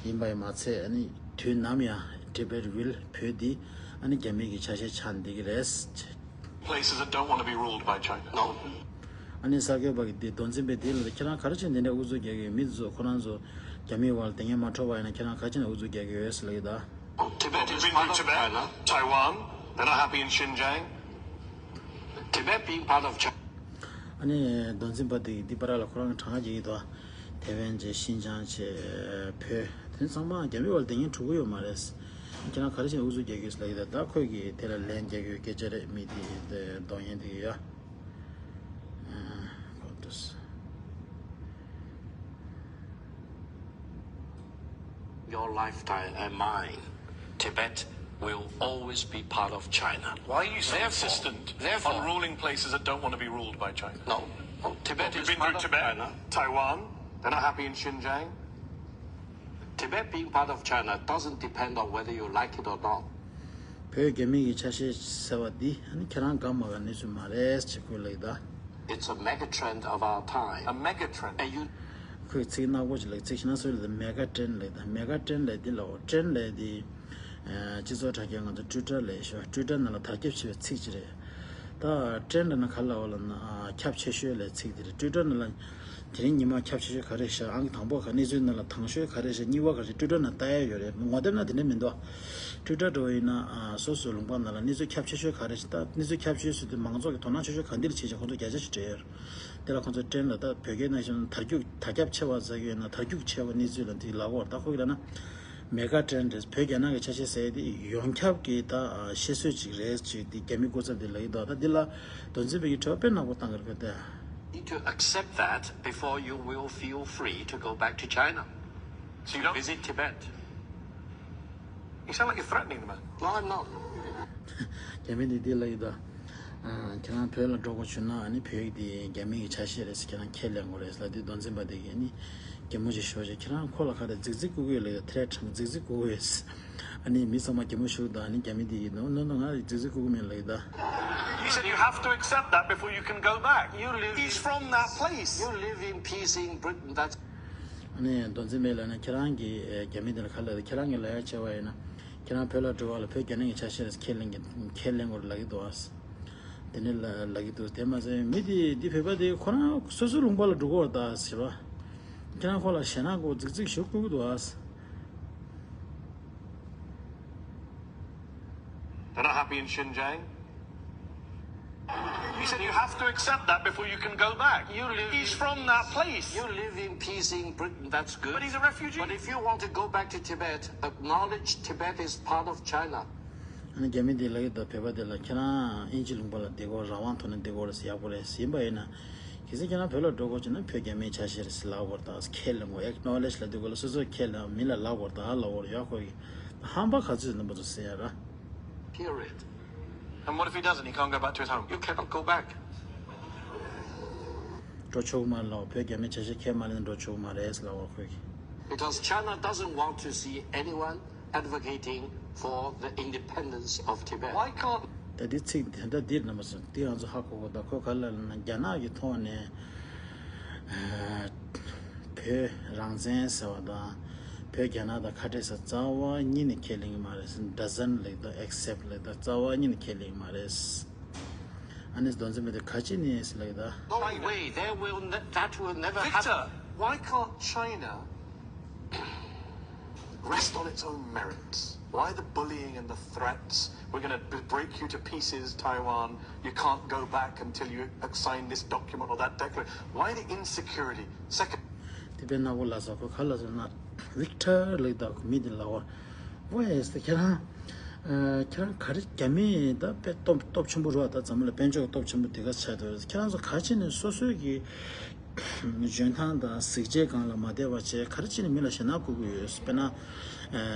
ཡིན་པ་ཡིན་མ་ཚད། ཨ་ནི་དུས་ནམ་ཡང་Tibet will བོད་འདི་ཨ་ནི་རྒྱ་མི་གི་ཆ་ཤས་ཆགས་བསྡད་ཀྱི་རེད། Places that don't want to be ruled by China. No. ཨ་ནི་གསར་འགོད་པ་གི་དེ་མདོ་འཛིན་པའི་དེ་ལ་ཁྱེད་རང་ག་རེ་བྱས་འདི་འདྲ་ཨུ་ཚུགས་རྒྱག་གི་ཡོད། མི་ཚོ་ཁོ་རང་ཚོ་རྒྱ་མིའི་བར་ལ་དེ་ངན་མ་འཕྲོག་པ་ཡིན་ན་ཁྱེད་རང་ག་རེ་བྱས་ནས་ཨུ་ཚུགས་རྒྱག་གི་ཡོད་ཟེར་ལབ་ཀྱི་ད། Tibet is part of China. Taiwan, they're not happy in Xinjiang. Tibet being part of China. ཨ་ནི་མདོ་འཛིན་པ་དེ་གི་འདི་པར་ལ་ཁོ་རང་གི་གྲངས་ཀ་རྒྱག་གི་འདུག་ཐེ་ཝན་བྱས། ཤིན་ཅང་བྱས། བོད་དེ་ཚང་མ་རྒྱ་མི་བར་ལ་དེ་ངན་འགྲོ་གི་ཡོད་མ་རེད། ཁྱེད་རང་ག་རེ་བྱས་ཨུ་ཚུགས་རྒྱག་གི་ཡོད་ལབ་ཡོད། ད་ཁོས་ཀྱིས་དེ་ལ་ལན་རྒྱག་གི་ཡོད་སྐད་ཆ་རེད། མི་དེ་གདོང་ཡིན་དེ་ཡ། ཨ་ཁོ་ཏོས། Your lifetime and mine, Tibet will always be part of China. Why are you so insistent on ruling places that don't want to be ruled by China? No, no, Tibet is part of China. Taiwan, they're not happy in Xinjiang. Tibet being part of China doesn't depend on whether you like it or not. བོད་རྒྱ་མི་གི་ཆ་ཤས་ཟེར་བ་འདི་ཨ་ནི་ཁྱེད་རང་དགའ་མ་དགའ་གནས་ཚུལ་མ་རེད་ཅེས་ཁོས་ལབ་ཀྱི་འདུག It's a megatrend of our time. A megatrend. And you ཁོས་ཚིག་ནག་པོ་ཅིག་ལབ། ཚིག་ཕྱི་ནང་སུ་ལབ་དེ་མེ་ག་ཊྲེན་ལབ་དང་། མེ་ག་ཊྲེན་ལབ་དེ་ལ་འོ་ཊྲེན་ལབ་དེ། ཨ་སྤྱི་ཚོགས་དྲ་རྒྱ་ང་ཚོ་ཊུའི་ཊར་ལབ་ཤག་ཊུའི་ཊར་ནང་ལ་དར་ཁྱབ་ཆེ་བའི་ཚིག་ཅིག་རེད། ད་ཊྲེན་ལབ་ན་ག་ལབ་ལབ་ན་ཨ་ཁྱབ་ཆེ་ཤོས་ལབ་ཚིག་དེ་རེད། ཊུའི་ཊར་ནང་ལ་དེ་རིང་ཉི་མ་ཁྱབ་ཆེ་ཤོས་ག་རེ་ཤག་ཨང་ཀི་དང་པོ་ག་གནས་ཚུལ་ནང་ལ་དང་ཤོས་ག་རེ་ཤག་གཉིས་པ་ག་རེ་ཤག་ཊུའི་ཊར་ནང་ལྟ་ཡ་ཡོད་རེད། ངོ་དེབ་ནང་དེ་འདྲ་མི་འདུག་ཊུའི་ཊར་འགྲོ་ཡིན་ན་ཨ་སོ་སོའི་ལུང་པ་ནང་ལ་གནས་ཚུལ་ཁྱབ་ཆེ་ཤོས་ག་རེ་ཤག་ད་གནས་ཚུལ་ཁྱབ་ཆེ་ཤོས་ཟེར་དུས་མང་ཚོགས་ཀྱི་དོ་སྣང་ཆེ་ཤོས་ག་འདི་ལ་བྱེད་ཅིག་ཁོང་ཚོ་བརྒྱ་ཆ་ཞིག་སྤྲད་ཡོད་རེད། དེ་ལ་ཁོང་ཚོ་ཊྲེན་ལ་ད་བོད་སྐད་ནང་བཤད་ན་དར་རྒྱུག་དར་ཁྱབ་ཆེ་བ་ཟེར་གྱི་ཡོད་ན་དར་རྒྱུག་ཆེ་བ་གནས་ཚུལ་ལ་འདི་ལབ་ཀྱི་ཡོད་རེད། ད་ཁོ་གིས་ལབ་ན་མེ་ག་ཊྲེན་རེད། བོད་རྒྱ་ནག་གི་ཆ་ཤས་ཟེར་ཡ་དེ་ཡོངས་ཁྱབ་ཀྱི་ད་བཤད་སྲོལ་ཅིག་རེད་ཅེས་འདི་རྒྱ་མི་སྐུ་ཚབ་དེ་ལབ་ཀྱི་འདུག་ད་འདི་ལ་མདོ་འཛིན་པའི་གི་དྲི་བ་དཔེ་ནག་པོ་བཏང་གི་རེད་པས་ད། Need to accept that before you will feel free to go back to China. So you don't visit Tibet. You sound like you're threatening the man. No, I'm not. རྒྱ་མི་འདི་འདི་ལབ་ཀྱི་འདུག་ཨ་ཁྱེད་རང་བོད་ལ་འགྲོ་དགོས་བྱུང་ན་ཨ་ནི་བོད་ཀྱི་འདི་རྒྱ་མི་གི་ཆ་ཤས་རེད་ཟེར། ཁྱེད་རང་ཁས་ལེན་དགོས་རེད་ཟེར་ལབ་དུས་མདོ་འཛིན་པ་འདི་གིས་ཨ་ནི་གད་མོ་ཅིག་ཤོར་བྱས། ཁྱེད་རང་ཁོ་ལ་ག་རེ་རྫིག་རྫིག་བསྐུལ་གྱི་ཡོད་ལབ་ཀྱི་འདུག་ཐེ་རེ་ཁྲང་རྫིག་རྫིག་བསྐུལ་གྱི་ཡོད་ཟེར། ཨ་ནི་མི་ཚང་མ་གད་མོ་ཤོར་གྱི་འདུག་ཨ་ནི་རྒྱ་མི་འདི་གིས་ནོ་ནོ་ནོ་ང་རྫིག་རྫིག་བསྐུལ་གྱི་མིན་ལབ་ཀྱི་འདུག He said you have to accept that before you can go back. You live He's in from that peace. Place. You live in peace in Britain. That's ཨ་ནི་མདོ་འཛིན་པས་ལབ་ན་ཁྱེད་རང་གིས་ཨེ་རྒྱ་མི་འདི་ལ་ག་རེ་ལབ་ཀྱི་འདུག་ཁྱེད་རང་གིས་ལབ་ཡ་བྱས་པ་ཡིན་ན་ཁྱེད་རང་བོད་ལ་འགྲོ་བ་ལ་བོད་རྒྱ་ནག་གི་ཆ་ཤས་རེད་ཁས་ལེན་གྱི་ཁས་ལེན་དགོས་རེད་ལབ་ཀྱི་འདུག་ཨ། དེ་ནས་ལ་ལབ་ཀྱི་འདུག་དེ་མ་ཟད་མི་དེ་འདི་བོད་པ་དེ་ཁོ་རང་སོ་སོའི་ལུང་པ་ལ་འགྲོ་དགོས་རེད་ད་ཟེར་བ། ཁྱེད་རང་ཁོ་ལ་ཞེད་སྣང་སྐོར་རྫིག་རྫིག་ཞིག་བསྐུལ་གྱི་འདུག་ཨ། They're not happy in Xinjiang. He said you have to accept that before you can go back. You live He's in from that peace. Place. You live in peace in Britain. That's good. But he's a refugee. But if you want to go back to Tibet, acknowledge Tibet is part of China. ཨ་ནི་རྒྱ་མི་འདི་ལབ་ཀྱི་འདུག་བོད་པ་འདི་ལ་ཁྱེད་རང་དབྱིན་ཇི་ལུང་པ་ལ་བསྡད་དགོས། རང་དབང་ཐོག་ནས་བསྡད་དགོས་རེད་ཟེར། ཡག་པོ་རེད་ཟེར། ཡིན་པ་ཡིན་ན་གལ་སྲིད་ཁྱེད་རང་བོད་ལ་འགྲོ་དགོས་བྱུང་ན་བོད་རྒྱ་མིའི་ཆ་ཤས་རེད་ཟེར་ལབ་དགོས་རེད་ད། ཁས་ལེན་དགོས། ཨེག་ནོ་ལེཇ་ལབ་དུས་སྐབས་ལ་སོ་སོས་ཁས་ལེན་མི་ལ་ལབ་དགོས་རེད་ད། ལབ་དགོས་རེད། ཡ་ཁོ་གི་ཧམ་པ་ག་ཚོད་རྣམ་པ་ཚོ་ཟེར་ཡ་ར། Period. And what if he doesn't? He can't go back to his home. You cannot go back. འགྲོ་ཆོག་མ་རེད་ལབ། བོད་རྒྱ་མི་ཆ་ཤས་ཁས་མ་ལེན་ན་འགྲོ་ཆོག་མ་རེད་ལབ་པ་ཁོས་གི། Because China doesn't want to see anyone advocating for the independence of Tibet. Why can't ད་འདི་ཚིག་དེ་འདྲ་འདིར་ན་མ་སོང་། འདི་ང་ཚོ་ཧ་གོ་གོ། ད་ཁོས་ག་ལ་ལབ་ན། རྒྱ་ནག་གི་ཐོག་ནས་ཨ་བོད་རང་བཙན་ཟེར་བ་དང་བོད་རྒྱ་ནག་དང་ཁ་བྲལ་ཟེར་རྩ་བ་ཉིད་ནས་ཁས་ལེན་གི་མ་རེད། Doesn't ལབ་ད། Accept ལབ་ད། རྩ་བ་ཉིད་ནས་ཁས་ལེན་གི་མ་རེད། ཨ་ནི་རྡོ་འཛིན་པ་དེ་ག་ཅི་ནས་ལབ་ད། No way, there will ne- that will never happen. Victor, why can't China rest on its own merits? Why the bullying and the threats? We're going to break you to pieces, Taiwan. You can't go back until you sign this document or that declaration. Why the insecurity? Second དེ་པའི་ནག་པོ་ལ་ཟ་ཁོ་ག་ལ་ཟ་ན། Victor ལབ་ད་ཁོ་མི་དེ་ལ་བ། Why is the ཁྱེད་རང་ཨ་ཁྱེད་རང་ག་རེ། རྒྱ་མི་ད་དཔེ་སྟོབས་སྟོབས་ཆེན་པོ་རེད་བ། ད་འཛམ་བུ་གླིང་དཔལ་འབྱོར་སྟོབས་ཆེན་པོ་དེ་ག་ཆགས་འདུག་ཁྱེད་རང་ཚོ་ག་ཅི་ནས་སོ་སོའི་གི་འཇོན་ཐང་དང་གཟི་བརྗིད་སྒང་ལ་མ་བསྡད་པ་བྱས། ག་རེ་བྱས་ནས་མི་ལ་ཞེད་སྣང་བསྐུལ་གྱི་ཡོད། དཔེར་ན་ཨ་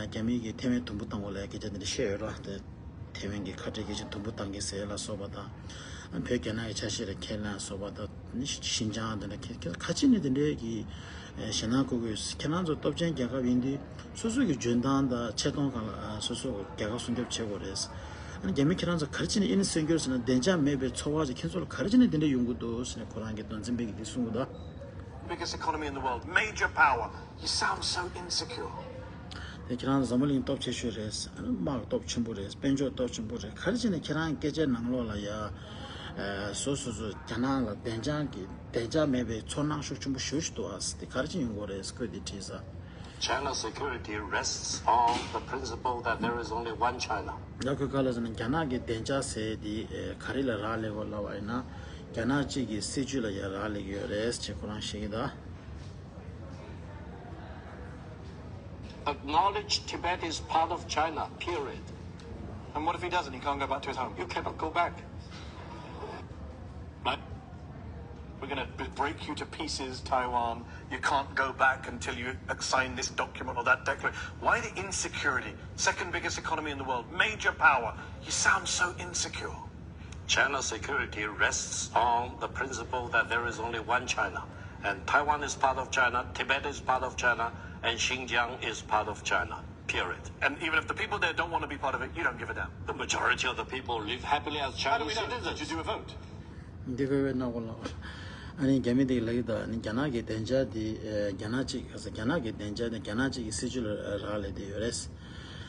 རྒྱ་མི་གིས་ཐེ་ཝན་དུམ་བུ་བཏང་བ་ལ་སྐད་ཆ་དེ་འདྲ་བཤད་ཡོད་ར། དེ་ཐེ་ཝན་གྱི་ཁ་བྲལ་གལ་ཆེན་དུམ་བུ་བཏང་གི་ཟེར་ལ་སོགས་པ་དང་། བོད་རྒྱ་ནག་གི་ཆ་ཤས་ལ་ཁས་ལེན་ལ་སོགས་པ་དང་། ནི་ཤིན་ཅང་དེ་འདྲ་ཁྱེད་ཁྱེད་ག་ཅི་ནས་དེ་འདྲའི་གི་ཨེ་ཞེད་སྣང་བསྐུལ་དགོས། ཁྱེད་རང་ཚོ་སྟོབས་ཆེན་རྒྱལ་ཁབ་ཡིན་དུས་སོ་སོ་གི་འཇོན་ཐང་དང་ཆེ་མཐོང་སྒང་ལ་ཨ་སོ་སོ་རྒྱལ་ཁབ་སྲུང་སྐྱོབ་བྱེད་དགོས་རེད། ཨ་ནི་རྒྱ་མི་ཁྱེད་རང་ཚོ་ག་རེ་བྱས་ནས་ཨིན་སེ་ཀིའུར་ཟེར་ན་བདེ་འཇགས་མེད་པའི་ཚོར་བ་ཅིག་ཁྱེད་ཚོ་ལ་ག་རེ་བྱས་ནས་དེ་འདྲ་ཡོང་གི་འདུག་ཟེར་ནས་ཁོ་རང་གི་རྡོ་འཛིན་པས་གི་འདི་གསུང་གི་འདུག Biggest economy in the world, major power. You sound so insecure. དེ་ཁྱེད་རང་འཛམ་བུ་གླིང་སྟོབས་ཆེ་ཤོས་རེད། དམག་སྟོབས་ཆེན་པོ་རེད། དཔལ་འབྱོར་སྟོབས་ཆེན་པོ་རེད། ག་རེ་བྱས་ནས་ཁྱེད་རང་སྐད་ཆའི་ནང་ལོགས་ལ་ཡ་ཨ་སོ་སོ་སོ་རྒྱ་ནག་ལ་བདེ་འཇགས་ཀྱི་བདེ་འཇགས་མེད་པའི་ཚོར་སྣང་ཤུགས་ཆེན་པོ་ཞེ་པོ་ཞིག་འདུག་ཨ། དེ་ག་རེ་བྱས་ཡོང་གི་རེད། ཁོས་དེ་དྲིས་ས། China's security rests on the principle that there is only one China. ཡ་ཁོས་ག་ལ་ཟེར་ན་རྒྱ་ནག་གི་བདེ་འཇགས་ཟེར་དེ་ཨེ་ག་རེ་ལ་རག་ལས་གོ་ལབ་པ་ཡིན་ན། རྒྱ་ནག་གཅིག་གི་སྲིད་ཇུས་ལ་ཡ་རག་ལས་ཀྱི་ཡོད་རེད་ཅེས་ཁོ་རང་བཤད་ཀྱི་འདུག Acknowledge Tibet is part of China, period. And what if he doesn't? He can't go back to his home. You cannot go back. But we're going to break you to pieces, Taiwan. You can't go back until you sign this document or that declaration. Why the insecurity? Second biggest economy in the world, major power. You sound so insecure. China's security rests on the principle that there is only one China, and Taiwan is part of China, Tibet is part of China, and Xinjiang is part of China. Period. And even if the people there don't want to be part of it, you don't give a damn. The majority of the people live happily as Chinese citizens. How do we know? Did you do a vote? འདི་བོད་པའི་ནག་པོ་ལ། ཨ་ནི་རྒྱ་མི་འདི་ལབ་ཀྱི་འདུག་ཨ་ནི་རྒྱ་ནག་གི་བདེ་འཇགས་འདི་ཨེ་རྒྱ་ནག་གཅིག་ག་ས་རྒྱ་ནག་གི་བདེ་འཇགས་འདི་རྒྱ་ནག་གཅིག་གི་སྲིད་ཇུས་ལ་རག་ལས་བསྡད་ཡོད་རེད།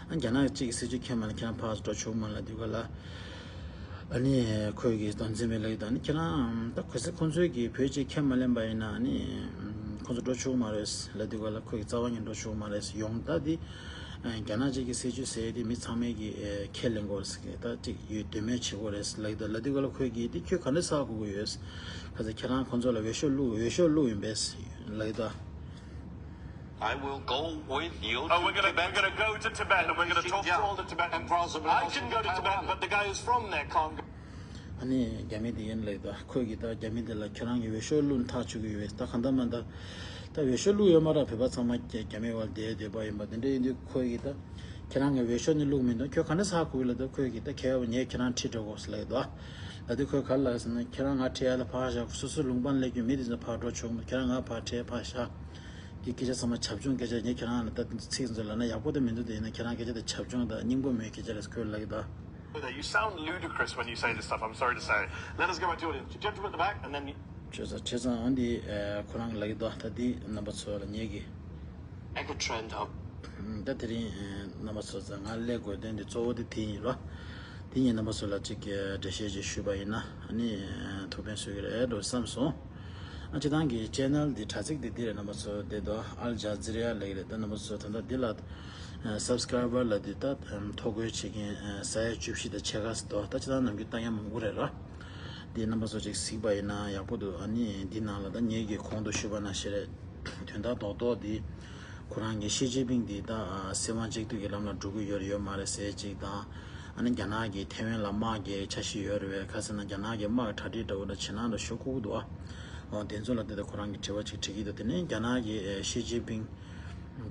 ཨ་རྒྱ་ནག་གཅིག་གི་སྲིད་ཇུས་ཁས་མ་ལེན་ཁྱེད་རང་ཕར་འགྲོ་ཆོག་མ་ལབ་དུས་ག་ལ། ཨ་ནི་ཁོས་གི་རྡོ་འཛིན་པས་ལབ་ཀྱི་འདུག་ཨ་ནི་ཁྱེད་རང་ད་ག་ས་ཁོང་ཚོས་གི་བོད་གཅིག་ཁས་མ་ལེན་པ་ཡིན་ན་ཨ་ནི་ཁོང་ཚོ་འགྲོ་ཆོག་མ་རེད་ལབ་དུས་ག་ལ་ཁོས་གི་རྩ་བ་ཉིད་འགྲོ་ཆོག་མ་རེད། ཡོང་ད་འདི་རྒྱ་ནག་གཅིག་གི་སྲིད་ཇུས་ཟེར་དེ་མི་ཚང་མས་གི་ཁས་ལེན་དགོས་ཟེར་གི་ད་གཅིག་ཡོད་དོན་མེད་བྱེད་དགོས་རེད་ལབ་ཀྱི་འདུག་ལབ་དུས་ག་ལ་ཁོས་གི་འདི་ཁྱོད་ག་འདྲ་ཟ་དགོས་ཀྱི་ཡོད། ག་ས་ཁྱེད་རང་ཁོང་ཚོ་ལ་འོས་ཤོག་བླུགས་འོས་ཤོག་བླུགས་ཡིན་པས་ལབ་ཀྱི་འདུག I will go with you to Tibet. Oh, we're gonna, we're gonna go to Tibet and we're gonna talk to all the Tibetans. I can go to Tibet, but the guy who's from there can't go. ཨ་ནི་རྒྱ་མི་དེ་ཡིན་ལབ་ཀྱི་འདུག་ཁོས་གི་ད་རྒྱ་མི་དེ་ལ་ཁྱེད་རང་གི་འོས་ཤོག་བླུགས་ཐག་ཆོད་ཀྱི་ཡོད་པས། ད་གང་ལྟར་མ་ད་ད་འོས་ཤོག་བླུགས་ཡོད་མ་རེད། བོད་པ་ཚང་མ་རྒྱ་རྒྱ་མི་བར་བསྡད་བསྡད་པ་ཡིན་པ་དེ་འདྲ་ཡིན་དུས་ཁོས་གི་ད་ཁྱེད་རང་གི་འོས་ཤོག་ནི་བླུགས་མི་འདུག་ཁྱོད་ག་འདྲ་ཟ་དགོས་ལབ་ད་ཁོས་གི་ད་གལ་བ་ངས་ཁྱེད་རང་ཁྲིད་འགྲོ་དགོས་ལབ་ཀྱི་འདུག་ལབ་དུས་ཁོས་ག་རེ་ལབ་ཟེར་ན་ཁྱེད་རང་ང་ཁྲིད་ཡ་ལ་ཕར་བཞག་སོ་སོ་ལུང་པ་ལ་སླེབས་རྒྱུ་མི་དེ་ཚོ་ཕར་འགྲོ་ཆོག་མོད་ཁྱེད་རང་ང་ཕར་ཁྲིད་ཕར་བཞག་འདི་སྐད་ཆ་ཚང་མ་བྱབ་ཆུང་སྐད་ཆ། ངས་ཁྱེད་རང་ལ་ད་འདི་ཚིག་ཚོ་ལབ་ན་ཡག་པོ་དེ་མི་འདུག་དེ་ཡིན་ན་ཁྱེད་རང་སྐད་ཆ་དེ་བྱབ་ཆུང་དང་སྙིང་པོ་མེད་སྐད་ཆ་རེད་ཁོས་ལབ་ཀྱི་འདུག You sound ludicrous when you say this stuff, I'm sorry to say. Let us go back to the audience. The gentleman at the back, and then you. བྱས་ཙང་བྱས་ཙང་འོ་འདི་ཁོ་རང་གིས་ལབ་ཀྱི་འདུག་ད་འདི་རྣམ་པ་ཚོ་ལ་ངས་གི Megatrend of. ད་དེ་རིང་རྣམ་པ་ཚོ་ཚོ་ང་སླེབས་དགོས་དོན་འདི་གཙོ་བོ་དེ་དེ་ཡིན་རོ། དེ་ཡིན་རྣམ་པ་ཚོ་ལ་ཅིག་འགྲེལ་བཤད་ཅིག་ཞུས་པ་ཡིན་ན་ཨ་ནི་ཐུགས་ཕན་གསོས་ཀྱི་རེད་འགྲོ་བསམ་སོང་། ཨ་སྤྱི་བཏང་གི་ཅེ་ནལ་འདི་དྲ་ཚིགས་འདི་འདི་རེད། རྣམ་པ་ཚོ་དེ་དོ་ཨལ་ཇ་ཛི་ར་ལབ་ཀྱི་རེད། ད་རྣམ་པ་ཚོ་ད་ལྟ་འདི་ལ་སབ་སི་ཀ་རའི་བར་ལ་འདི་ད་ཐོ་འགོད་བྱེད་མཁན་ས་ཡ་བཅུ་བཞི་དང་ཕྱེད་ཀ་ཟེར་དོ། ད་སྤྱི་བཏང་ནམ་རྒྱུན་ལྟ་མཁན་མང་པོ་རེད་ར། འདི་རྣམ་པ་ཚོ་ཅིག་གཟིགས་པ་ཡིན་ན་ཡག་པོ་འདུག་ཨ་ནི་འདི་ནང་ལ་ད་ངེད་ཀྱིས་གོང་དུ་ཞུས་པ་ནང་བཞིན་རེད། དོན་དག་རྡོག་རྡོག་འདི་ཁོ་རང་གི་ཞི་ཅིན་ཕིང་འདི་ད་སྲིད་དབང་གཅིག་སྡུད་ཀྱི་ལམ་ལ་འགྲོ་གི་ཡོད་རེད་ཡོད་མ་རེད་ཟེར་གཅིག་དང་། ཨ་ནི་རྒྱ་ནག་གིས་ཐེ་ཝན་ལ་དམག་རྒྱག་འཆར་གཞི་ཡོད་རེད་པས། ཁ་སང་ན་རྒྱ་ནག་གིས་དམག་གྲ་སྒྲིག་འདྲ་བོ་འདྲ་བྱེད་ན་འདྲ་ཞུ་ཁུག་འདུག་ཨ། འོ་དེ་ཚོ་ལ་དེ་ལྟར་ཁོ་རང་གིས་དྲི་བ་ཅིག་དྲི་གི་འདུག་དེ་ནས་རྒྱ་ནག་གི་ཞི་ཅིན་ཕིང་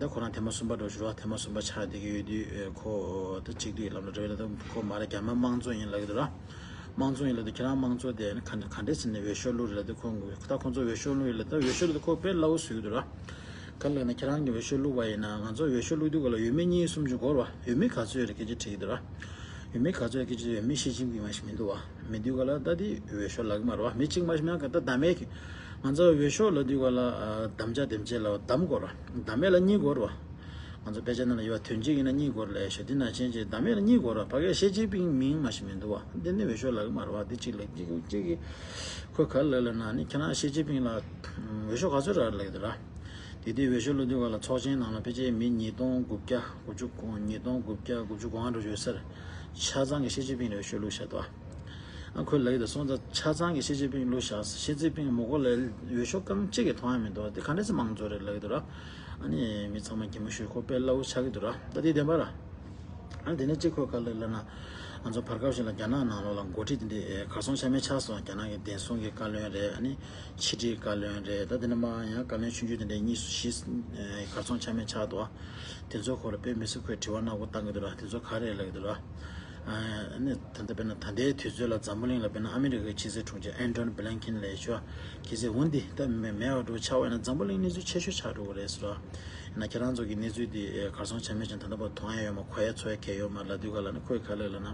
ད་ཁོ་རང་ཐེངས་མ་གསུམ་པ་འགྲོ་ཞུ་རོགས། ཐེངས་མ་གསུམ་པ་ཆགས་བསྡད་ཀྱི་ཡོད་དུས་ཁོ་ད་གཅིག་སྡུད་ལམ་ལ་འགྲོ་ཡོད་ལ་ད་ཁོ་མ་རེད། རྒྱ་མི་དམངས་གཙོ་ཡིན་ལབ་ཀྱི་འདུག་ར། དམངས་གཙོ་ཡིན་ལབ་དུས་ཁྱེད་རང་དམངས་གཙོ་དེ་ནི་ག་ག་འདྲས་ཟེར་ནས་འོས་ཤོག་བླུགས་རེད་ལབ་དུས་ཁོང་གིས་ད་ཁོང་ཚོ་འོས་ཤོག་བླུགས་ཡོད་ལབ། ད་འོས་ཤོག་ལབ་དུས་ཁོ་དཔེ་སླ་བོ་བཟོས་ཀྱི་འདུག་ར། ག་ལབ་ན་ཁྱེད་རང་གིས་འོས་ཤོག་བླུགས་པ་ཡིན་ན་ང་ཚོ་འོས་ཤོག་བླུགས་དུས་ག་ལ་འོས་མི་གཉིས་གསུམ་ཅིག་དགོས་རེད་བ། འོས་མི་ག་ཚོད་ཡོད་རེད་སྐད་ཆ་དྲིས་ཀྱི་འདུག་ར། འོས་མི་ག་ཚོད་ཡོད་སྐད་ཆ་འོས་མི་ཞི་ཅིན་ཕིང་མ་ཞིག་མི་འདུག་བ། མི་འདུག་ག་ལ་ད་དེ་འོས་ཤོག་ལབ་ཀྱི་མ་རེད་བ། མི་གཅིག་མ་ཞིག་མེད་ག་ད་ད་མེད་ཀྱི། ང་ཚོ་འོས་ཤོག་ལབ་དུས་ག་ལ་ཨ་དམ་བཅའ་དེམ་ཅིག་ལ་དམ་དགོས་རེད་བ། དམ་མེད་ལ་གཉིས་དགོས་རེད་བ། ང་ཚོ་དཔེ་ཆ་ནང་ལ་ཡོད་པ་དོན་གཅིག་ཡིན་ན་གཉིས་དགོས་རེད་ལབ་ཤག་དེ་ནང་བཞིན་ཅིག་དམ་མེད་ལ་གཉིས་དགོས་རེད་བ། ཕ་གིར་ཞི་ཅིན་ཕིང་མིང་མ་ཞིག་མི་འདུག་བ། འདི་ནི་འོས་ཤོག་ལབ་ཀྱི་མ་རེད་བ། འདི་གཅིག་ལ་གཅིག་གཅིག་གིས་ཁོས་ག་རེ་ལབ་ལབ་ན་ནི་ཁྱེད་རང་ཞི་ཅིན་ཕིང་ལ་འོས་ཤོག་ག་ཚོད་རག་ལབ་ཀྱི་འདུག་ར། དེ་དུས་འོས་ཤོག་བླུགས་དུས་ག་ལ་ཚོགས་ཆེན་ནང་ལ་ཕལ་ཆེར་མི་ཉིས་སྟོང་དགུ་བརྒྱ་དགུ་བཅུ་གོ་ཉིས་སྟོང་དགུ་བརྒྱ་དགུ་བཅུ་གོ་ལྔ་འགྲོ་ཡོད་སར་ཆ་ཚང་གི་ཞི་ཅིན་ཕིང་ལ་འོས་ཤོག་བླུགས་བཞག་འདུག་ཨ་ཁོས་ལབ་ཀྱི་འདུག་སོང་ཙང་ཆ་ཚང་གི་ཞི་ཅིན་ཕིང་བླུགས་བཞག་ཞི་ཅིན་ཕིང་མོ་གོ་ལ་འོས་ཤོག་རྐང་གཅིག་གི་མཐོང་ཡ་མི་འདུག་དེ་ག་འདྲ་སེ་དམངས་གཙོ་རེད་ལབ་ཀྱི་འདུག་ར། ཨ་ནི་མི་ཚང་མ་གད་མོ་ཤོར། ཁོ་དཔེ་སླ་བོ་ཆགས་ཀྱི་འདུག་ར། ད་དེ་བདེན་པ་ར། ཨ་ནི་དེ་ནས་གཅིག་ཁོས་ག་རེ་ལབ་ན། ང་ཚོ་བར་སྐབས་ཤིག་ལ་རྒྱ་ནག་ནང་ལོགས་ལ་འགོ་ཁྲིད་དེ་འདྲས་གར་སོང་ཆ་མེད་ཆགས་སོང་། རྒྱ་ནག་གི་བདེན་སྲུང་གི་བཀའ་བློན་རེད། ཨ་ནི་ཕྱི་དྲིལ་བཀའ་བློན་རེད། ད་དེ་ནས་མར་ཡང་བཀའ་བློན་ཆུང་ཆུང་དེ་འདྲས་གཉིས་སུ་བཞི་གར་སོང་ཆ་མེད་ཆགས་འདུག་དེ་ཚོ་ཁོ་ལ་དཔེ་མི་སྲིད་ཁོས་དྲི་བ་སྣ་དགུ་བཏང་གི་འདུག་ར། དེ་ཚོ་ག་རེ་ལབ་ཀྱི་འདུག་ར། ཨ་ནི་ད་ལྟ་དཔེར་ན་ད་ལྟའི་དུས་ཚོད་ལ་འཛམ་བུ་གླིང་ལ་དཔེར་ན་ཨ་མི་རི་ཀའི་ཕྱི་སྲིད་དྲུང་ཆེ་ཨན་ཐོ་ནི་བྷི་ལིན་ཀིན་ལབ་ཤོག་གལ་སྲིད་འོ་འདི་ད་མེ་མེད་པ་འགྲོ་ཆགས་པ་ཡིན་ན་འཛམ་བུ་གླིང་གནས་ཚུལ་ཆེ་ཤོས་ཆགས་འགྲོ་གི་རེད་ཟེར་བ། ཡིན་ན་ཁྱེད་རང་ཚོ་གི་གནས་ཚུལ་འདི་གར་སོང་ཆ་མེད་ཅིང་ད་ལྟ་བར་མཐོང་ཡ་ཡོད་མ་གོ་ཡ་ཚོར་ཡ་གང་ཡང་ཡོད་མ་ལབ་དུས་ག་ལ་ནི་ཁོས་ག་ལབ་ལབ་ན།